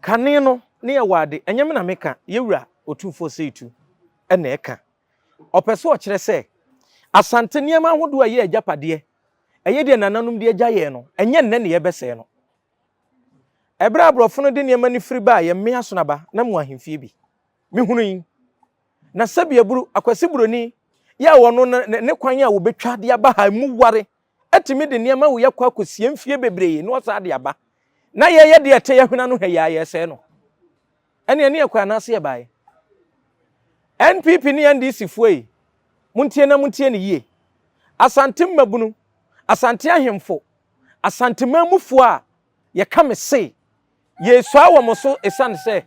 Kane no, ne yɛwɔ ade, ɛnyɛ me na meka, Yɛwura Otumfoɔ Seitu na ɛka. Ɔpɛ sɛ ɔkyerɛ sɛ, Asante nneɛma ahodoɔ a ɛyɛ agyapadeɛ, ɛyɛ deɛ nananom de agya yɛn no, ɛnyɛ nnɛ na yɛrebɛsɛe no. Ɛberɛ a aborɔfo no de nneɛma no firi baeɛ, mmea Sonaba na mewɔ ahemfie bi. Mehunui. Na sɛbi aburu, Akwasi Buroni, yɛ a ɔno no, ne kwan a wɔbɛtwa de aba ha mu ware, atumi de nneɛma wei akɔ akɔsie mfie bebree na ɔsan de aba. Na yɛyɛ deɛ ɛte yɛhwene ano ha yi ara yɛresɛe no. Ɛne ɛne ɛkɔ anaase ɛbaeɛ. NPP ne NDC foɔ yi, montie na montie no yie. Asante mmabunu, Asante ahemfo, Asante manmufoɔ a yɛka me se, yɛresua wɔ mo so ɛsiane sɛ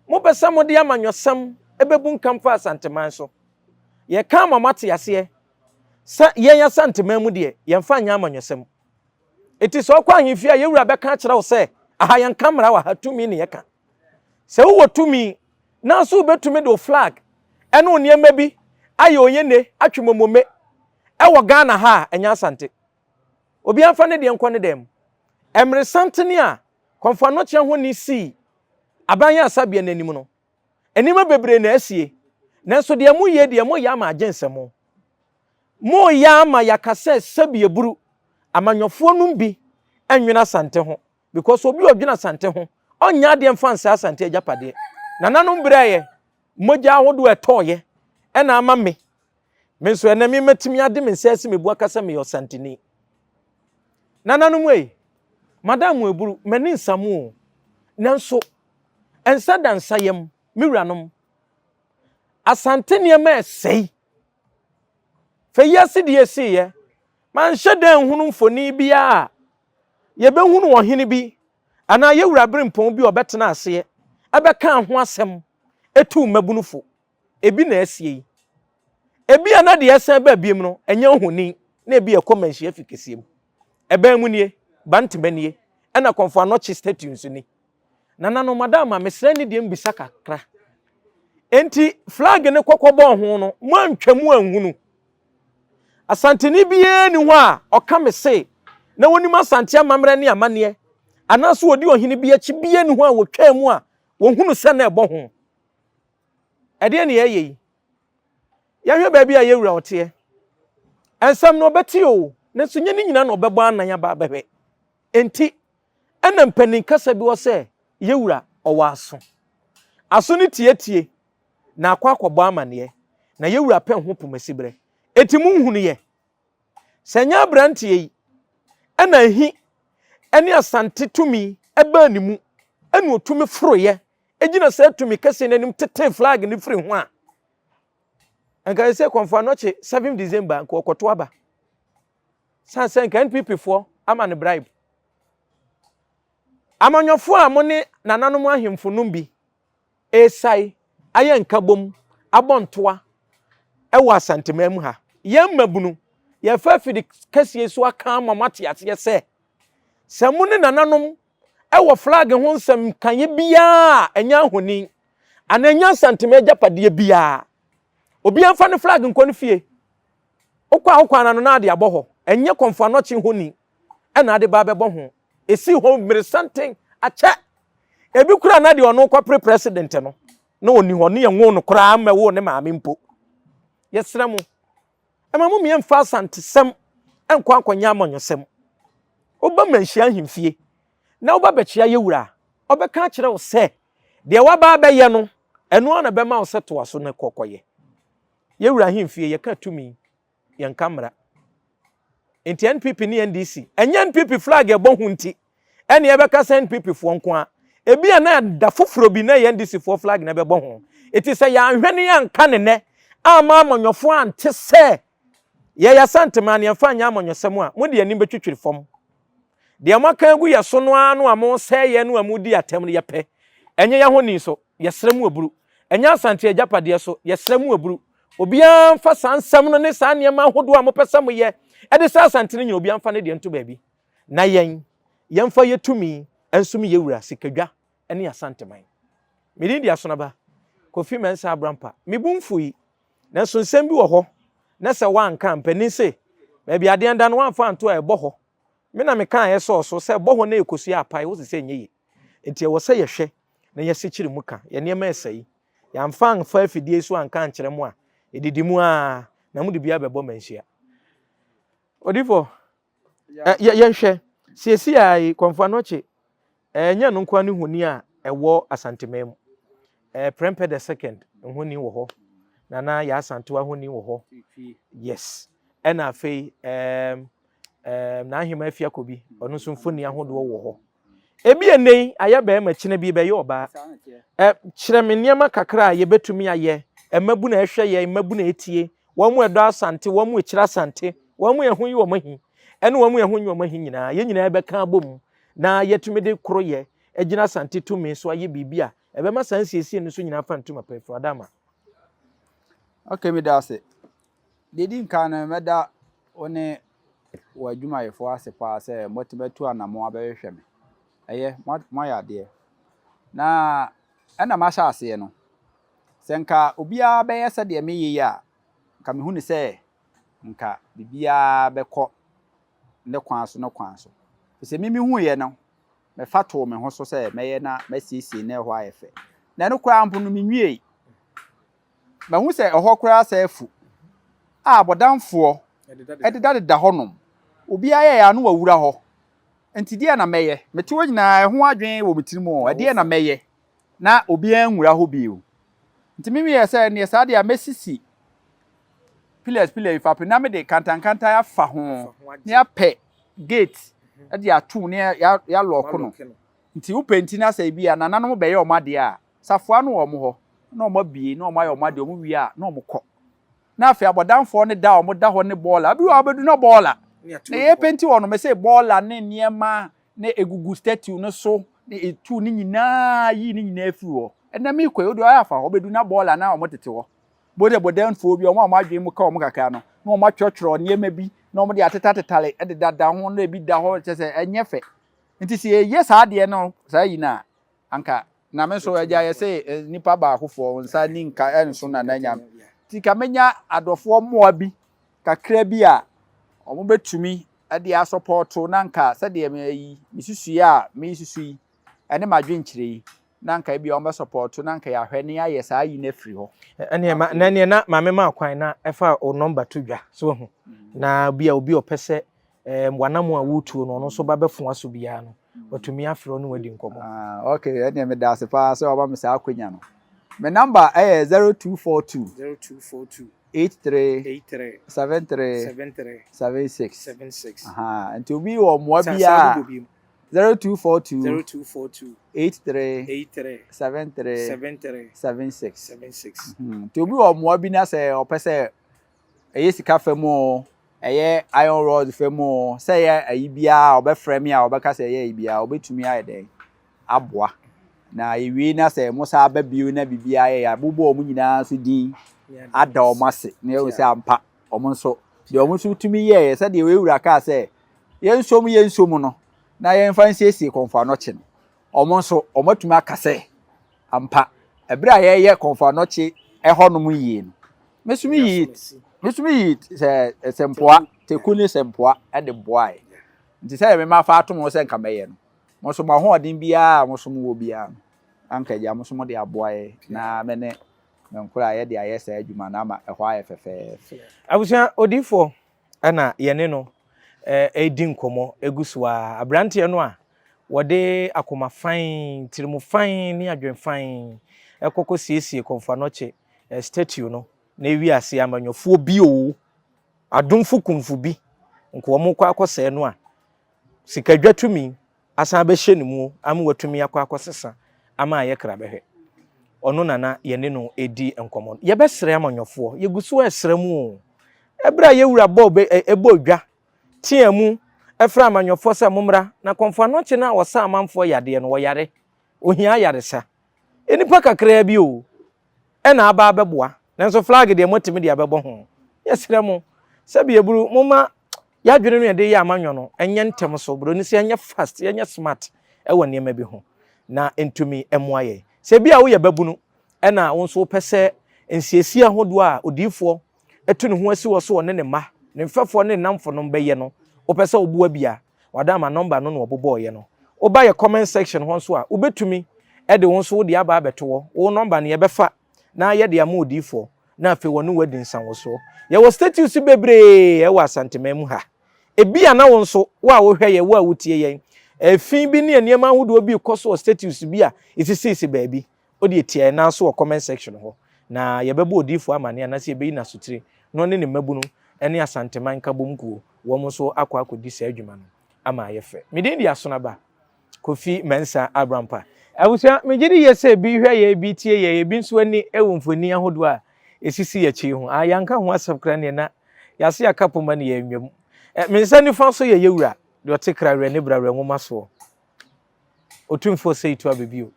mopɛ sɛ mode amanyɔsɛm bɛbu nkam fa Asanteman so. Yɛka ama moate aseɛ sɛ yɛn Asanteman mu deɛ, yɛmfa nyɛ amanyɔsɛm. Enti sɛ ɔkɔ ahemfie a, yɛn wura bɛka akyerɛ wo sɛ, aha yɛnka mmara wɔ ha, tumi ne yɛka. Sɛ wowɔ tumi nanso wobɛtumi de wo flag ne wo nneɛma bi ayɛ oyene atwe momome wɔ Ghana ha a, ɛnyɛ Asante. Obiara mfa ne deɛ nkɔ ne dan mu. Mmeresantene a Kɔmfo Anokye Ahoni sii aban ayaresabea no anim no, nneɛma bebree na asie. Nanso deɛ moyɛ deɛ, moyɛ ama agye nsam. Moreyɛ ama yɛaka sɛ sɛbi aburu, amanyɔfoɔ nom bi nnwene Asante ho because obi a ɔdwene Asante ho ɔnyɛ adeɛ mfa nsɛe Asante agyapadeɛ. Nananom brɛɛyɛ, mogya ahodoɔ a ɛtɔɔyɛ ɛna ama me, me nso ɛnɛ me matumi ade me nsa asi me bo aka sɛ meyɛ Ɔsanteni. Nananom ei, madam mo aburu, m'ani nsa mo o, nanso nsa da nsa yam, me wuranom, Asante nneɛma ɛsɛe. Fa yi ase deɛ ɛsiiɛ. Manhyɛ da nhunu mfoni biara a yɛbɛhunu ɔhene bi anaa yɛn wura berempɔn bi a ɔbɛtena aseɛ ɛbɛkaa ho asɛm tuu mmabunu fo. Ebi na asie yi. Ebia na deɛ ɛsan ba biem no, ɛnyɛ ohoni, na ebia ɛkɔ manhyia fi kɛseɛ mu. Ɛbɛn mu nie, Bantama nie, ɛna Kɔmfo Anɔkye statue nso ni. Nananom, madam a mesrɛ ne deɛ mbisa kakra. Enti flag no kɔkɔbɔɔ ho no, moantwa mu anhunu. Asanteni biara nni hɔ a ɔka me se na wɔnim Asante amammerɛ ne amanneɛ, anaasɛ wɔdi ɔhene bi akyi biara nni hɔ a wɔtwaa mu a wɔhunu sɛ na ɛbɔ ho. Ɛdeɛn na yɛreyɛ yi? Yɛnhwɛ baabi a yɛn wura ɔteɛ. Nsɛm no ɔbɛte o, nanso nyɛ ne nyinaa na ɔbɛbɔ anan aba abɛhwɛ. Enti, ɛna mpanin kasa bi wɔ sɛ, yɛn wura ɔwɔ aso. Aso no tietie, na akɔ akɔbɔ amanneɛ, na yɛn wura pɛ ho pomasiberɛ. Enti monhunuiɛ Sɛ ɛnyɛ aberanteɛ yi ɛna ahi ɛne Asante tumi ɛbaa ne mu ɛna ɔtumi foroeɛ ɛgyina saa tumi kɛseɛ no anim tetee flag no firi ho a, nka ɛsɛ Kɔmfo Anɔkye 7 December nka ɔkɔto aba. San sɛ nka NPP foɔ ama no bribe. Amanyɔfoɔ a mo ne nananom ahemfo nom bi resian ayɛ nkabom abɔ ntoa wɔ Asanteman mu ha. Yɛn mmabunu, yɛrefa afidi kɛseɛ yi so aka ama moate aseɛ sɛ, sɛ mo ne nananom wɔ flag ho nsɛm nkaeɛ biara a ɛnyɛ ahoni anaa ɛnyɛ Asanteman agyapadeɛ biara, obiara mfa ne flag nkɔ ne fie. Wokɔ a wokwan ano na ade abɔ hɔ. Ɛnyɛ Kɔmfo Anɔkye honi ɛna ade ba abɛbɔ ho. Ɛsii hɔ mmeresanten akyɛ. Ebi koraa na deɛ ɔno kɔpere president no na ɔni hɔ ne yɛnwoo no koraa mmɛwoo ne maame mpo. Yɛsrɛ mo, ɛma mo mmea mfa asantesɛm nkɔ akɔnyɛ amanyɔsɛm. Woba Manhyia ahemfie na woba bɛkyea yɛ wura a, ɔbɛka akyerɛ wo sɛ deɛ waba abɛyɛ no, ɛno ara na ɛbɛma wo sɛ toa so na kɔ kɔyɛ. Yɛ wura ahemfie, yɛka tumi, yɛnka mmara. Nti NPP ne NDC, ɛnyɛ NPP flag ɛbɔ ho nti ɛne ɛbɛka sɛ NPP foɔ nko a. Ebi a na da foforɔ bi na ɛyɛ NDC foɔ flag na ɛbɛbɔ ho. Eti sɛ yɛanhwɛ ne yɛanka ne nɛ amma amanyɔfoɔ ante sɛ yɛyɛ Asanteman na yɛmfa nyɛ amanyɔsɛm a, mode anim bɛtwitwiri fam. Deɛ moaka agu yɛ so no ara no a mosɛe yɛn no a modi atɛm no yɛpɛ. Ɛnyɛ yɛn ahoni so, yɛsrɛ mo aburu. Ɛnyɛ Asante agyapadeɛ so, yɛsrɛ mo aburu. Obiara mfa saa nsɛm no ne saa nneɛma ahodoɔ a mopɛ sɛ moyɛ de sɛ Asante no nyina, obiara mfa ne deɛ nto baabi. Na yɛn, yɛmfa yɛ tumi nsom yɛ wura, Sikadwa ne Asanteman. Me din de Asonaba Kofi Mensah Abrampa. Me bo mfui, nanso nsɛm bi wɔ hɔ na sɛ woanka a, mpanin se, baabi adeɛ da no woamfa anto a ɛbɔ hɔ. Me na mekaeɛ sɔɔ so sɛ ɛbɔ hɔ na ɛkɔsua apae, wo se sɛ ɛnyɛ yie. Enti ɛwɔ sɛ yɛhwɛ na yɛsekyere mu ka, yɛn nneɛma resɛe. Yɛamfa amfa afidie so anka ankyerɛ mo a, ɛdidi mu ara na mode bi abɛbɔ manhyia. Odifoɔ, yɛnhwɛ, seesei ara yi, Kɔmfo Anokye, ɛnyɛ ɛno nko ara ne honi a ɛwɔ Asanteman mu. Prempeh the second honi wɔ hɔ, Nana Yaa Asantewaa honi wɔ hɔ. Yes. Ɛna afei, ɛɛm, ɛɛm, N'Ahema Afiakobi, ɔno nso mfoni ahodoɔ wɔ hɔ. Ebia nnɛ yi ayɛ barima, kyena bi ɛbɛyɛ ɔbaa. Ɛ, kyerɛ me nneɛma kakra a yɛbɛtumi ayɛ. Mmabunu a ɛhwɛ yɛn, mmabunu a ɛtie, wɔn mu ɛdɔ Asante, wɔn mu ɛkyerɛ Asante, wɔn mu ɛho yi wɔn ahi, ɛne wɔn mu ɛho nyi wɔn ahi nyinaa, yɛn nyinaa yɛbɛka abom na yɛatumi de koroyɛ agyina Asante tumi so ayɛ biribi a ɛbɛma saa nsiesie no so nyinaa afa ntoma pa afiri Adama. Okay, meda ase. Deɛ ɛdi nkan no, mɛda wo ne w'adwumayɛfoɔ ase paa sɛ moatumi atu anammɔn abɛhwehwɛ me. Ɛyɛ, moayɛ adeɛ. Na ɛna mahyɛ aseɛ no, sɛ nka obiara bɛyɛ sɛdeɛ meyɛ yi a, nka mehu no sɛ nka biribiara bɛkɔ ne kwan so ne kwan so. Ɛfiri sɛ me mehuiɛ no, mefa too me ho so sɛ mɛyɛ na masiesie na ɛhɔ ayɛ fɛ. Na ɛno koraa mpo no, menwiei. Mahu sɛ ɛhɔ koraa sɛ afu a abɔdamfoɔ dedadeda hɔnom. Obiara yɛɛ ano wawura hɔ. Nti deɛ na mɛyɛ? Mete hɔ nyinaa ɛho adwene wɔ me tirim o, ɛdeɛ na mɛyɛ na obiara nwura hɔ bio. Nti me meyɛɛ sɛ ɛneɛ saa deɛ a mɛsisi pillars pillars yi fapem na mede kantankantan afa ho na yɛapɛ gate de ato na yɛalɔɔko no. Nti wopɛ nti na sɛ ebi a nananom bɛyɛ wɔn adeɛ a, Safoa no wɔ wɔn hɔ, na wɔabue, na wɔayɛ wɔn adeɛ, wɔwie a, na wɔkɔ. Na afei abɔdamfoɔ no da a wɔda hɔ ne bɔɔla. Bi wɔ hɔ a wobɛdu na bɔɔla. Na yɛrepenti hɔ no, mese bɔɔla ne nneɛma na ɛgugu statue no so, na ɛtu ne nyinaa, yii ne nyinaa firi hɔ. Ɛnɛ mekɔ yi, wo deɛ ɔyɛ afa hɔ, wobɛdu na bɔɔla na wɔtete hɔ. Bo dɛ bɔdamfoɔ bi, wɔn a wɔn adwene mu ka wɔn kakra no, na wɔatwerɛtwerɛ nneɛma bi na wɔde atetatetare dedada ho na ebi da hɔ kyerɛ sɛ ɛnyɛ fɛ. Nti sɛ yɛyɛ saa adeɛ no saa yi no a, anka na me nso agya yɛse eh, nipa baakofoɔ nsa ni nka ɛnso na na nya. Nti ka menya adɔfoɔ mmoa bi kakra bi a wɔbɛtumi de asɔpɔɔto na anka sɛdeɛ me ayi mesusuiɛ a mesusu yi ɛne m'adwenkyerɛ yi na anka ebia wɔbɛsɔpɔɔto na anka yɛahwɛ na yɛayɛ saa ayi no afiri hɔ. Ɛneɛ ma na ɛneɛ na maame ma kwan na ɛfa o nɔmba to dwa so wahu na bi a obi a ɔpɛ sɛ ɛɛm wanam a wotuo no ɔno nso ba bɛfoa so biara no watumi afrɛ wo ne wadi nkɔmmɔ. Ah, okay, ɛneɛ meda ase paa sɛ wama me saa akwanya no. Me nɔmba ɛyɛ 0242 0242 83 83 73 73 76. 76. Aha, nti obi wɔ mmoa Sa bi saa a bobɔ bio. 0242 0242 83 83 73 73 76. 76. Hmm, nti obi wɔ mmoa bi na sɛ ɔpɛ sɛ ɛyɛ sika fam o, ɛyɛ iron rod fam o, sɛ ɛyɛ ayi biara a ɔbɛfrɛ me a ɔbɛka sɛ ɛyɛ ayi biara ɔbɛtumi ayɛ dɛn aboa. Na yɛwie na sɛ mo saa ba bio na biribiara yɛ yɛabobɔ wɔn nyinaa nso din ada wɔn ase na yɛhu sɛ ampa wɔn nso deɛ wɔn nso tumi yɛeɛ sɛdeɛ wei wura kaa sɛ yɛnsom yɛnsom no na yɛmfa nsiesie Kɔmfo Anɔkye no wɔn nso wɔatumi aka sɛ ampa ɛberɛ a yɛreyɛ Kɔmfo Anɔkye ɛhɔnom yie no meso meyii meso meyii sɛ sɛmpoa teku ne sɛmpoa de boae nti sɛ mema fa atom ho sɛ nka mɛyɛ no Mo nso mo ahoɔden biara a mo nso mowɔ biara no, anka agya mo nso mode aboa yɛn na me ne me nkoraa yɛde ayɛ saa adwuma no ama ɛhɔ ayɛ fɛfɛɛfɛ. Abusua odiyifoɔ na yɛne no redi nkɔmmɔ gu so ara. Aberanteɛ no a wɔde akoma fann, tirimu fann ne adwene fann kɔ kɔsiesie Komfo Anokye statue no na ewie ase amanyɔfoɔ bi oo, adomfo kumfo bi nka wɔn kɔ akɔsɛe no a, sikadwa tumi asan abɛhyɛ ne mu ama watumi akɔ akɔsesa ama ayɛ krabɛhwɛ. Ɔno na na yɛne no redi nkɔmmɔ no. Yɛbɛsrɛ amanyɔfoɔ, yɛgu so resrɛ mu o. Ɛberɛ a yɛwura bɔɔ bɛ ɛbɔɔ dwa teaa mu frɛ amanyɔfoɔ sɛ mommra na Kɔmfo Anokye no a ɔsa amanfoɔ yadeɛ no, ɔyare, ɔhia ayaresa. Nnipa kakraa bi o, na aba abɛboa, nanso flag deɛ moatumi de abɛbɔ ho. Yɛsrɛ mo, sɛbi aburu, momma yɛadwene no yɛde yɛ amanyɔ no ɛnyɛ ntɛm so, buroni sɛ yɛnyɛ fast, yɛnyɛ smart ɛwɔ nneɛma bi ho na ntumi mmoa yɛn. Sɛ bi a woyɛ babunu ɛna wo nso wopɛ sɛ nsiesie ahodoɔ a odiyifoɔ atu ne ho asi hɔ so ɔne ne mma, ne mfɛfoɔ ne ne nnamfonom bɛyɛ no, wopɛ sɛ woboa bi a, Wada ama number no na wɔbobɔɔyɛ no. Woba yɛ comment section hɔ nso a, wobɛtumi de wo nso wo deɛ aba abɛto hɔ. Wo number no yɛbɛfa na yɛde ama odiyifoɔ na afei wɔne wo adi nsanwosoɔ. Yɛwɔ statues bebree wɔ Asanteman mu ha. Ebia na wo nso, wo a wohwɛ yɛn, wo a wotie yɛn, efi bi ne nneɛma ahodoɔ bi rekɔ so wɔ statues bi a ɛsisisisi baabi. Wo deɛ tia yɛn nan so wɔ comment section hɔ na yɛbɛbɔ odiyifoɔ amaneɛ anaasɛ yɛbɛyi no asotire na ɔne ne mmabunu ne Asanteman Nkabom Kuo wɔn nso akɔ akɔdi saa adwuma no ama ayɛ fɛ. Me din de Asonaba Kofi Mensah Abrampa. Abusua, megye di yie sɛ ebi hwɛ yɛn, ebi tie yɛn, ebi nso ani wɔ mfoni ahodoɔ a ɛsisi yɛn akyi yi ho. Ah, yɛanka ho asɛm koraa neɛ na yɛase yɛaka poma ne yɛanwam. Eh, me nsa nifa so yɛ yɛwura, deɛ ɔte kra werɛ ne bra werɛ nwoma soɔ. Otumfoɔ Seitu Abebio.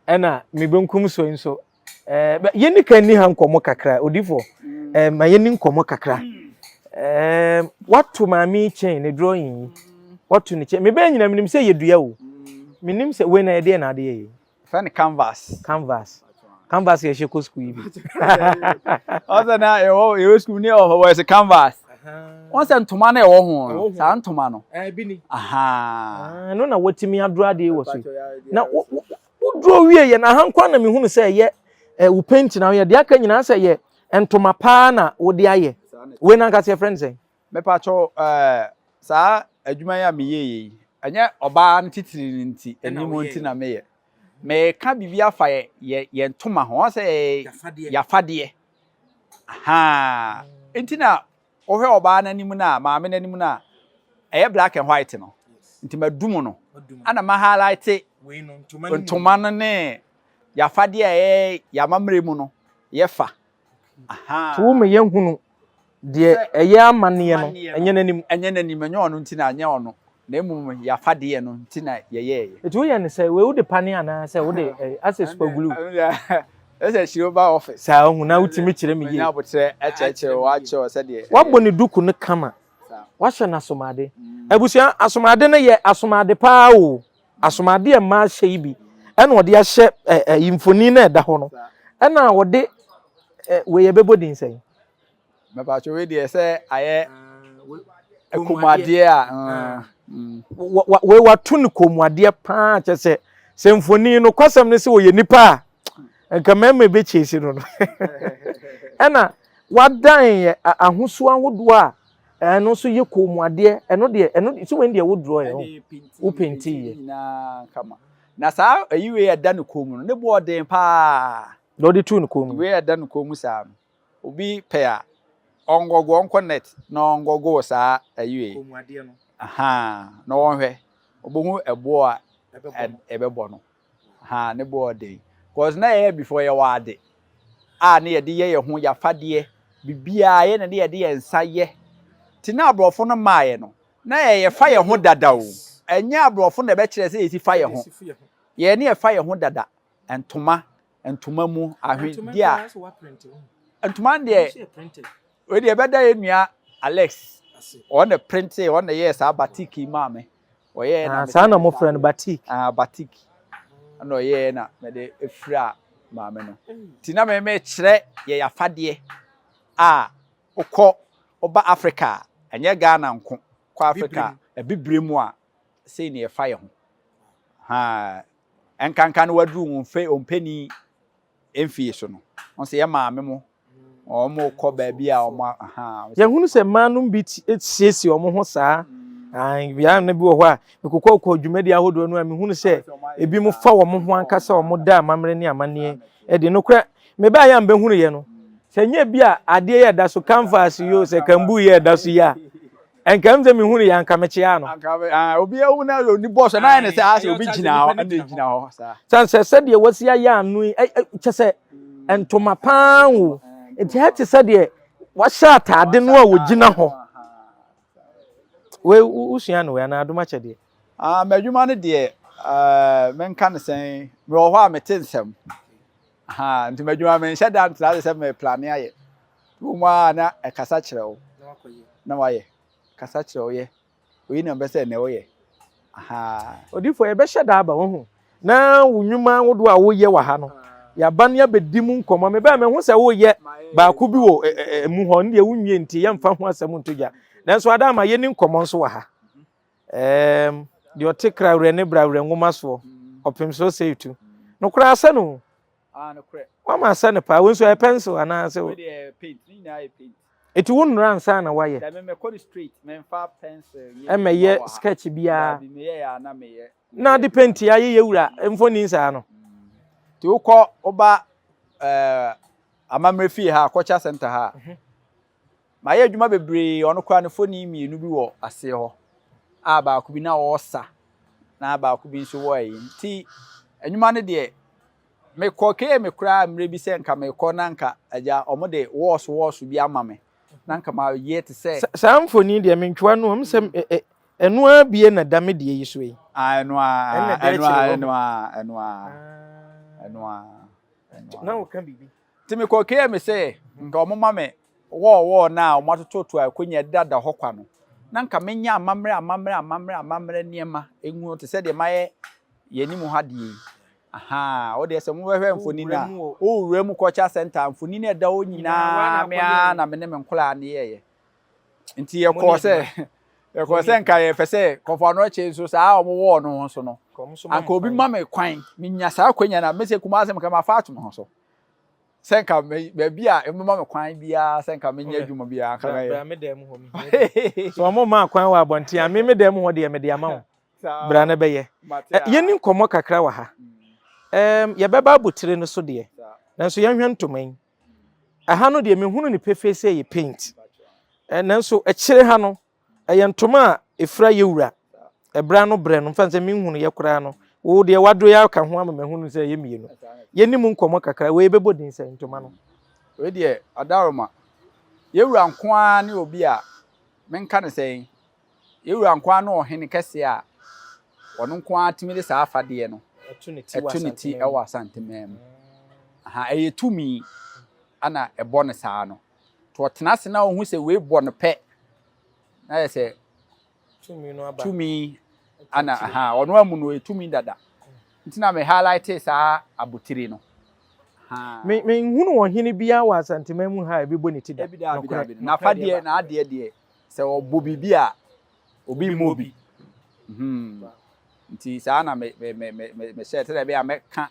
Ɛna me benkum so yi nso ɛɛ yɛnni kan nni ha nkɔmmɔ kakra odifoɔ ɛɛ ma yɛnni nkɔmmɔ kakra ɛɛ wato maame yi kyɛn ne drawing yi wato ne kyɛn mebɛn nyina menim sɛ yɛ dua o menim sɛ wei na yɛdeɛ na adeɛ yɛ fɛ no canvas canvas canvas yɛhyɛ kɔ sukuu yi bi ɔsɛ na yɛwɔ yɛwɔ sukuu ne ɔhɔ wɔ sɛ canvas wɔn sɛ ntoma na ɛwɔ ho no saa ntoma no ɛbi ni ɛno na wɔtumi adoro adeɛ wɔ so na woduro wie yɛ na aha nkoa na mehunu sɛ ɛyɛ wo paint na woyɛ deɛ aka nyinaa sɛ yɛ ntoma paa na wode ayɛ wei na ankasa yɛfrɛ no sɛn Mepakyɛw eh, saa adwuma yi a meyɛeɛ yi, ɛnyɛ ɔbaa no titiri no nti, anim nti na meyɛ. Meka biribi afa yɛ, yɛ, yɛn ntoma ho, wɔn sɛ yɛafadeɛ. Ahaa. Nti na wohwɛ ɔbaa no anim no a, maame no anim no a, ɛyɛ black and white no. Nti madum no. Ana ma highlight ntoma no ne yɛafadeɛ a ɛyɛ yɛamammerɛ mu no, yɛfa. To wo ma yɛnhunu deɛ ɛyɛ amanneɛ no, ɛnyɛ n'anim. Ɛnyɛ n'anim, ɛnyɛ ɔno nti na, ɛnyɛ ɔno. Na mmom y'afadeɛ no nti na yɛyɛeɛ. Nti woyɛ no sɛ wei wode pane anaa sɛ wode eh, asɛ super glue? Ɛsɛ hyire woba office. Saa ohu na wotumi kyerɛ me yie. Menya aboterɛ kyerɛkyerɛ wo akyerɛ wo sɛdeɛ. Wabɔ ne duku no kama. Wahyɛ no asomade. Abusua asomade no yɛ asomade paa o. Asomade a mmaa hyɛ yi bi ɛna ɔde ahyɛ ɛyi mfoni no a ɛda hɔ no. Ɛna ɔde wei yɛbɛbɔ din sɛn? Mepatwo wei deɛ sɛ ayɛ kɔnmuadeɛ a. Wei wato no kɔnmuadeɛ paa kyɛ sɛ sɛ mfoni no kwasɛm no sɛ ɔyɛ nipa a nka mmarima bɛkyɛsi no no. Ɛna wadan yɛ ahosuo ahodoɔ a ɛno nso yɛ kɔnmuadeɛ ɛno deɛ ɛno sɛ wei deɛ wo draw yɛ ho wo penti yɛ. Na saa ayi wei ɛda ne kɔn mu no ne boɔ den paa. Na ɔde tu ne kɔn mu. Wei ɛda ne kɔn mu saa no. Obi pɛ a, ɔngɔgo, ɔnkɔ net na ɔngɔgo saa ayi wei. Kɔnmuadeɛ no. Ahaa, na ɔnhwɛ. Ɔbɛhu ɛboɔ a ɛbɛbɔ no. Ahaa, ne boɔ ɔden. Cause na yɛyɛ before yɛwɔ ade a ne yɛde yɛ yɛn ho, yɛafadeɛ, biribiara yɛ na ne yɛde yɛn nsa yɛ. Nti na aborɔfo no maaeɛ no, na yɛyɛ fa yɛn ho dada o. Ɛnyɛ aborɔfo na ɛbɛkyerɛ sɛ yɛsi fa yɛn ho. Yɛn ne yɛfa yɛn ho dada. Ntoma, ntoma mu ahwedeɛ a ntoma no deɛ wei deɛ ɛbɛda yɛ nua Alex ɔno na printe ɔno na yɛɛ saa batik yi maa me ɔyɛɛ na ah, saa na mofrɛ no batik ah batik ɛna ɔyɛɛ na mede efira maame no ti na me mekyerɛ yɛ yafadeɛ a wokɔ woba Africa ɛnyɛ Ghana nko kɔ Africa abibire mu a sei na yɛfa yɛ ho ha Ɛnkanka no waduru wo mfe ɔmpanin mfie so no, wɔn sɛ yɛ maame mo, wɔn kɔ baabi a wɔn aha. Yɛhunu sɛ mmaa nom bi siesie wɔn ho saa. Bea no bi wɔ hɔ a, mekokɔ kɔ dwumadi ahodoɔ no a, mehunu sɛ ebi mo fa wɔn ho ankasa wɔn da amammerɛ ne amanneɛ adi. Nokorɛ, mebaeɛ a mbɛhunuiɛ no, sɛ nyɛ bi a adeɛ yɛ ɛda so canvas yi o, sɛ kambu yɛ ɛda so yi a, Nka m sɛ mehunu yɛ anka mekyeaa no. Anka ah, obi ahu na oni bɔs na ayɛ ne sɛ asɛ obi gyina hɔ ɛna egyina hɔ saa. San sɛ sɛdeɛ wasi ayɛ ano yi kyɛ sɛ ntoma paa o nti ha te sɛ deɛ wahyɛ ataade no a wɔgyina hɔ. Wei wosua no wei anaa adom akyɛdeɛ? Ah, m'adwuma no deɛ ɛɛ menka no sɛn mewɔ hɔ a mete nsɛm. Aha, nti m'adwuma menhyɛ da ntena ase sɛ meplane ayɛ. Wɔ mu ara na ɛkasa kyerɛ wo na wayɛ. Kasa kyerɛ wo yɛ. Oyi na mpɛ sɛ ɛnɛ woyɛ. Aha. Odiyifoɔ, yɛbɛhyɛ da aba, wahu, na wo nnwuma ahodoɔ a woyɛ wɔ ha no, yɛaba na yɛabɛdi mu nkɔmmɔ. Mebɛɛ mehu sɛ woyɛ baako bi wɔ emu hɔ, ɛno deɛ wonwie nti yɛmfa ho asɛm nto dwa. Nanso ada ama yɛni nkɔmmɔ nso wɔ ha. Ɛɛm, deɛ ɔte krawerɛ ne brawerɛ nwoma soɔ, ɔpem so sɛ etu. Nokorɛ asɛ no o. Ah, nokorɛ. Wama asɛ no paa. Wei nso ɛyɛ pencil anaa sɛ. Wei deɛ paint, ne nyinaa yɛ paint. Eti wo nnora ansa na woayɛ? Dabi, mekɔ no straight, memfa pencil nyɛ Ɛmɛyɛ adwuma wɔ ha. sketch biara. Dabi, meyɛ yɛ a na meyɛ. Na ade paint ayɛ yɛ wura mfoni saa no. Nti wokɔ, woba ɛɛ amammerɛ fie ha, culture center ha a, Mayɛ adwuma bebree, ɔno koraa no foni mmienu bi wɔ aseɛ hɔ a baako bi na ɔresa na baako bi nso wɔ ayi nti adwuma no deɛ mekɔ kee me koraa mmerɛ bi sɛ nka mekɔ na nka agya wɔn de wɔɔso wɔɔso bi ama me na nka mayɛ te sɛ. Saa mfoni deɛ mentwa no ɔm sɛ ɛno ara bie na da me deɛ yi so yi. Ah ɛno ara ɛno ara ɛno ara ɛno ara ɛno ara. Na woka biribi. Nti mekɔɔ KMA sɛ nka wɔn ma me wɔɔ wɔɔ no a wɔn atototo a akonya ɛdeda hɔ kwa no, na nka menya amammerɛ amammerɛ amammerɛ amammerɛ nneɛma ngu te sɛ deɛ mayɛ yɛn anim ha deɛ yi. Ahaa, wo deɛ sɛ mobɛhwɛ mfoni no a, wowura mu culture center mfoni no ɛda hɔ nyinaa me ara na me ne me nkwadaa no yɛeɛ. Nti yɛkɔɔ sɛ yɛkɔɔ sɛ nka yɛpɛ sɛ kɔfɔ ano akyi nso saa a wɔwɔɔ no ho so no, anka obi ma me kwan menya saa akwanya no a mɛsɛ Kumasi nka mafa ato me ho so. Sɛ nka baabi a ɛbɛma me kwan biara sɛ nka menyɛ adwuma biara nka mɛyɛ. Bra me dan mu hɔ mehia bi. So wɔn maa kwan wɔ abɔnten a me me dan mu hɔ deɛ mede ama wo. Bra na bɛyɛ. Yɛnni nkɔmmɔ kakra wɔ ha. Ɛɛm yɛbɛba abotire no so deɛ nanso yɛnhwɛ ntoma yi. Ɛha no deɛ mehunu no pefee sɛ ɛyɛ paint. Nanso akyire ha no Ɛyɛ ntoma a ɛfira yɛ wura ɛberɛ ano berɛ no, mfa sɛ menhunuiɛ koraa no, wo deɛ w'aduro yi aka ho ama mahunu sɛ ɛyɛ mmienu. Yɛnni mu nkɔmmɔ kakra, wei bɛbɔ din sɛn, ntoma no? Wei deɛ Adaworoma, yɛ wura nko ara ne obi a menka no sɛn, Yɛn wura nko ara ne ɔhene kɛseɛ a ɔno nko ara tumi de saa afadeɛ no ɛto ne ti wɔ Asanteman mu. Aha, ɛyɛ tumi ana ɛbɔ no saa no. Nti ɔtena ase na ɔhu sɛ wei bɔ no pɛ na yɛ sɛ tumi ana aha ɔno amu no ɔyɛ tumi dada. Nti na me highlight saa abotire no. Me menhunu ɔhene biara wɔ Asanteman mu ha a ebi bɔ ne ti da. Dabi dabi dabi. N'afadeɛ n'adeɛ deɛ sɛ ɔbɔ biribi a obi mmɔ bi. Hmm. Nti saa na me me me me me mehyɛ sɛdeɛ ɛbɛyɛ a mɛka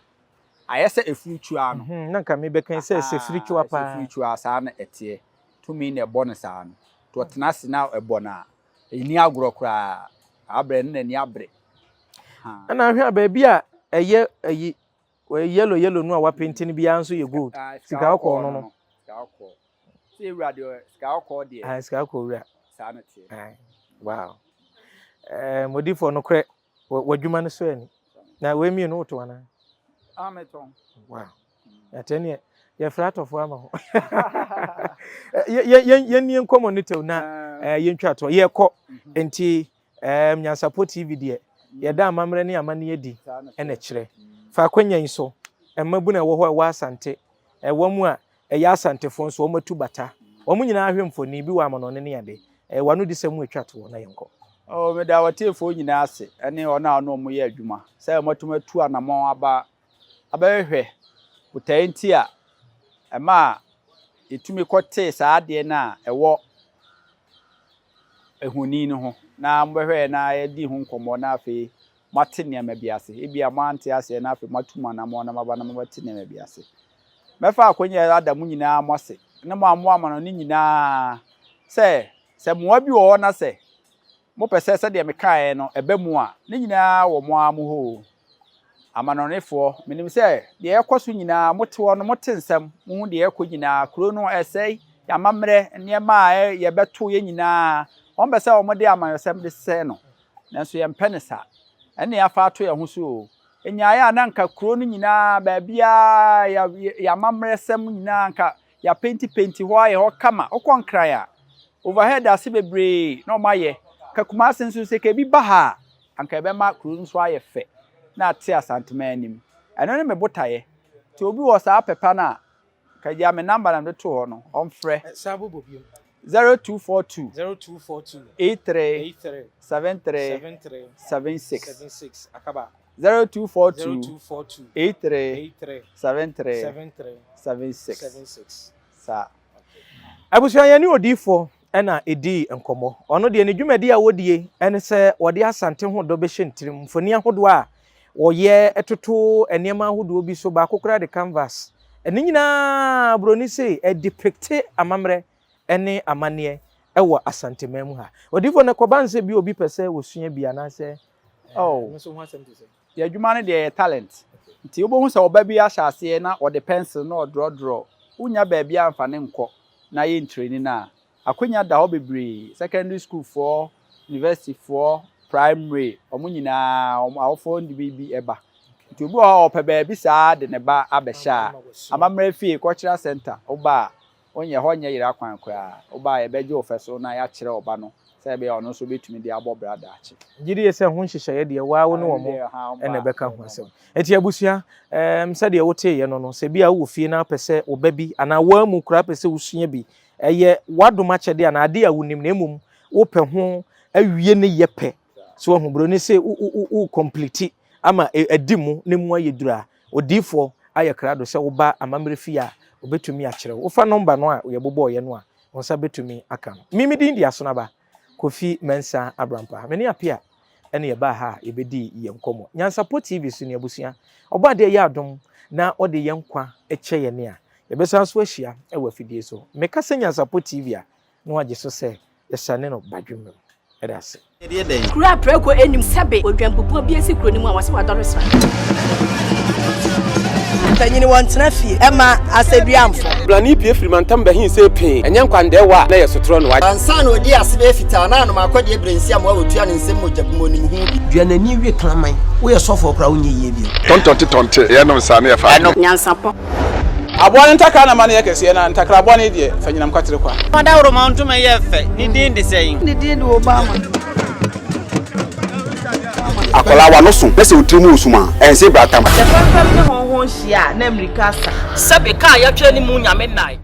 ayɛ sɛ efiritua no. Mhm, na nka mebɛka sɛ sɛ firitua paa. Sɛ firitua saa na ɛteɛ. Tumi na ɛbɔ no saa no. Nti ɔtena ase na ɛbɔ no a, ɛnni agorɔ koraa. Saa berɛ no n'ani abere. Ɛna ahwɛ a baabi a ɛyɛ ayi yellow yellow no a wapenti no biara nso yɛ gold. Sika kɔkɔɔ no no. Sika kɔkɔɔ. Sɛ ewura deɛ sika kɔkɔɔ deɛ. Ayi sika kɔkɔɔ wura. Saa na teɛ. Wow. Ɛɛ modifoɔ nokorɛ w'adwuma no so ani. Na wei mmienu woto anaa? Ah metɔn. Wow. Ɛtɛ neɛ yɛfrɛ atɔfoɔ ama ho. Yɛnnie nkɔmmɔ no tɛw na yɛntwa toɔ. Yɛkɔ nti Nyansapɔ TV deɛ yɛda amammerɛ ne amanneɛ adi na ɛkyerɛ. Fa akwanya yi so mmabunu a ɛwɔ hɔ a ɛwɔ Asante, ɛwɔ mu a ɛyɛ Asantefoɔ nso wɔn atu bata. Wɔn nyinaa ahwɛ mfoni bi wɔ amanɔne ne ade. Ɛyɛ w'anodisɛm mu ɛtwa toɔ na yɛnkɔ. Oh, meda w'atiefoɔ nyinaa ase ne wɔn a wɔne wɔn yɛ adwuma sɛ wɔatumi atu anammɔn aba abɛhwehwɛ botaeɛ nti a ɛma yɛtumi kɔtee saa adeɛ no a ɛwɔ ahoni no ho na mobɛhwɛɛ na yɛadi ho nkɔmmɔ na afei moate nneɛma bi ase. Ebia moante aseɛ na afei moatu mo anammɔn na moaba na mobɛte nneɛma bi ase. Mɛfa akwannya yi ada mo nyinaa mo ase ne mo a mowɔ amanɔne nyinaa sɛ, sɛ mmoa bi wɔ hɔ na sɛ mopɛ sɛ sɛdeɛ mekaeɛ no ɛba mu a, ne nyinaa wɔ mo ara mo hɔ o. Amanɔnefoɔ, menim sɛ deɛ ɛrekɔ so nyinaa, mote hɔ no, mote nsɛm, mohu deɛ ɛrekɔ nyinaa, kuro no ɛresɛe, yɛn amammerɛ, nneɛma a yɛbɛto yɛn nyinaa, wɔpɛ sɛ wɔde amanyɔsɛm de sɛe no, nanso yɛmpɛ no saa. Ɛnna yɛafa ato yɛn ho so o. Ɛnyaeɛ a na anka kuro no nyinaa, baabiara, yɛn amammerɛsɛm nyinaa, anka yɛapentipenti hɔ ayɛ hɔ kama. Wokɔ Nkran a, overhead ase bebree na wɔayɛ. Ka Kumasi nso, sɛ ka ebi ba ha a, anka ɛbɛma kuro no so ayɛ fɛ na ate Asanteman anim. Ɛno ne me botaeɛ. Nti obi wɔ saa pɛ pa no a, ka gya me number na mede too hɔ no, ɔmfrɛ. San bobɔ bio. 0242 0242 83 83 73 73 76. 76. Aka baako. 0242 0242 83 83 73 73 76. 76. Saa. Abusua yɛne odiyifoɔ na ɛdii nkɔmmɔ. Ɔno deɛ ne dwumadi a wɔdie ne sɛ wɔde Asante ho dɔ bɛhyɛ ne tirim. Mfoni ahodoɔ a wɔyɛ toto nneɛma ahodoɔ bi so, baako koraa de canvas. Ne nyinaa buroni se ɛdepicte amammerɛ ne amanneɛ wɔ Asanteman mu ha. Odiyifoɔ no ɛkɔba no sɛ bi obi pɛ sɛ wɔsua bi anaasɛ Oh. ɛno nso ho asɛm te sɛ? Yɛn adwuma no deɛ ɛyɛ talent. Nti wobɛhu sɛ ɔba bi ahyɛ aseɛ na ɔde pencil na ɔdrɔdrɔ, wonnya baabi amfa no nkɔ na yɛntraini no a, akwanya da hɔ bebree. Secondary school foɔ, university foɔ, primary, wɔn nyinaa wɔn awofoɔ de bi ba. Nti obi wɔ hɔ a ɔpɛ baabi saa de ne ba abɛhyɛ a, Amammerɛ Fie, Cultural Centre, woba a, Wonyɛ hɔ nyɛ yera kwan koraa. Woba a, yɛbɛgye wo fɛ so na yɛakyerɛ wo ba no sɛ ɛbɛyɛ a ɔno nso bɛtumi de abɔ bra daakye. Gye die sɛ ho nhyehyɛeɛ deɛ wo ara wo ne wɔn na ɛbɛka ho asɛm. Enti abusua, ɛɛm, sɛdeɛ woteeɛ no no, sɛ bi a wowɔ fie na wopɛ sɛ wo ba bi anaa wo ara mu koraa pɛ sɛ wosua bi, ɛyɛ w'adom akyɛdeɛ anaa adeɛ a wonim na mmom wopɛ ho awie ne yɛ pɛ. So wahu, buroni se wo, wo, wo complete ama adi mu na emu ayɛ duru a, Odiyifoɔ ayɛ krado sɛ woba amammerɛ fie a, ɔbɛtumi akyerɛ wo. Wofa nɔmba no a yɛbobɔeɛ no a, wo nsa bɛtumi aka no. Me me din de Asonaba Kofi Mensah Abrampah. Me ne Appiah na yɛbaa ha a yɛbɛdii yɛn nkɔmmɔ. Nyansapɔ TV so ne abusua. Ɔbɔadeɛ yɛ adom na ɔde yɛn nkwa kyɛ yɛn a, yɛbɛsan nso ahyia wɔ afidie so. Meka sɛ Nyansapɔ TV a, na wagye so sɛ yɛsane no badwemma mu. Ɛda ase. Kuro a prako nnim sɛbe odwanbubuo bi asi kuro no mu a wɔse wadɔre sra. Mpanyini wɔntena fie ɛma asɛdua mfɔ. Blani pue firi mantam bɛhe see pee, ɛnyɛ nkwandɛɛwa a na ɛyɛ sotorɔ no. Ansa na ɔdii ase bɛyɛ fitaa na anom akɔdeɛ berɛ nsi amoa wɔtua ne nsam mogya bu mu ɔnim ho bi. Dua n'ani we kraman. Woyɛ sɔfoɔ koraa wonyɛ yie bio. Tɔntɔnte tɔnte yɛnom saa ne yɛfa adeɛ. Nyansapɔ. Aboa no ntakra na ma no yɛ kɛseɛ, na ntakra bɔne deɛ, fa nyinam kwatere kwa. Ɔdawuroma ntoma yɛ fɛ. Ne din de sɛn? Ne din de Obama. Akwadaa w'ano so na sɛ wo tiri mu wɔ sum a, ɛnse bratam. Sɛ fɛmfɛm ne hɔnhɔn hyia a, na mmirika asa. Sɛbe kaa yɛtwerɛ ne mu nyame nnae.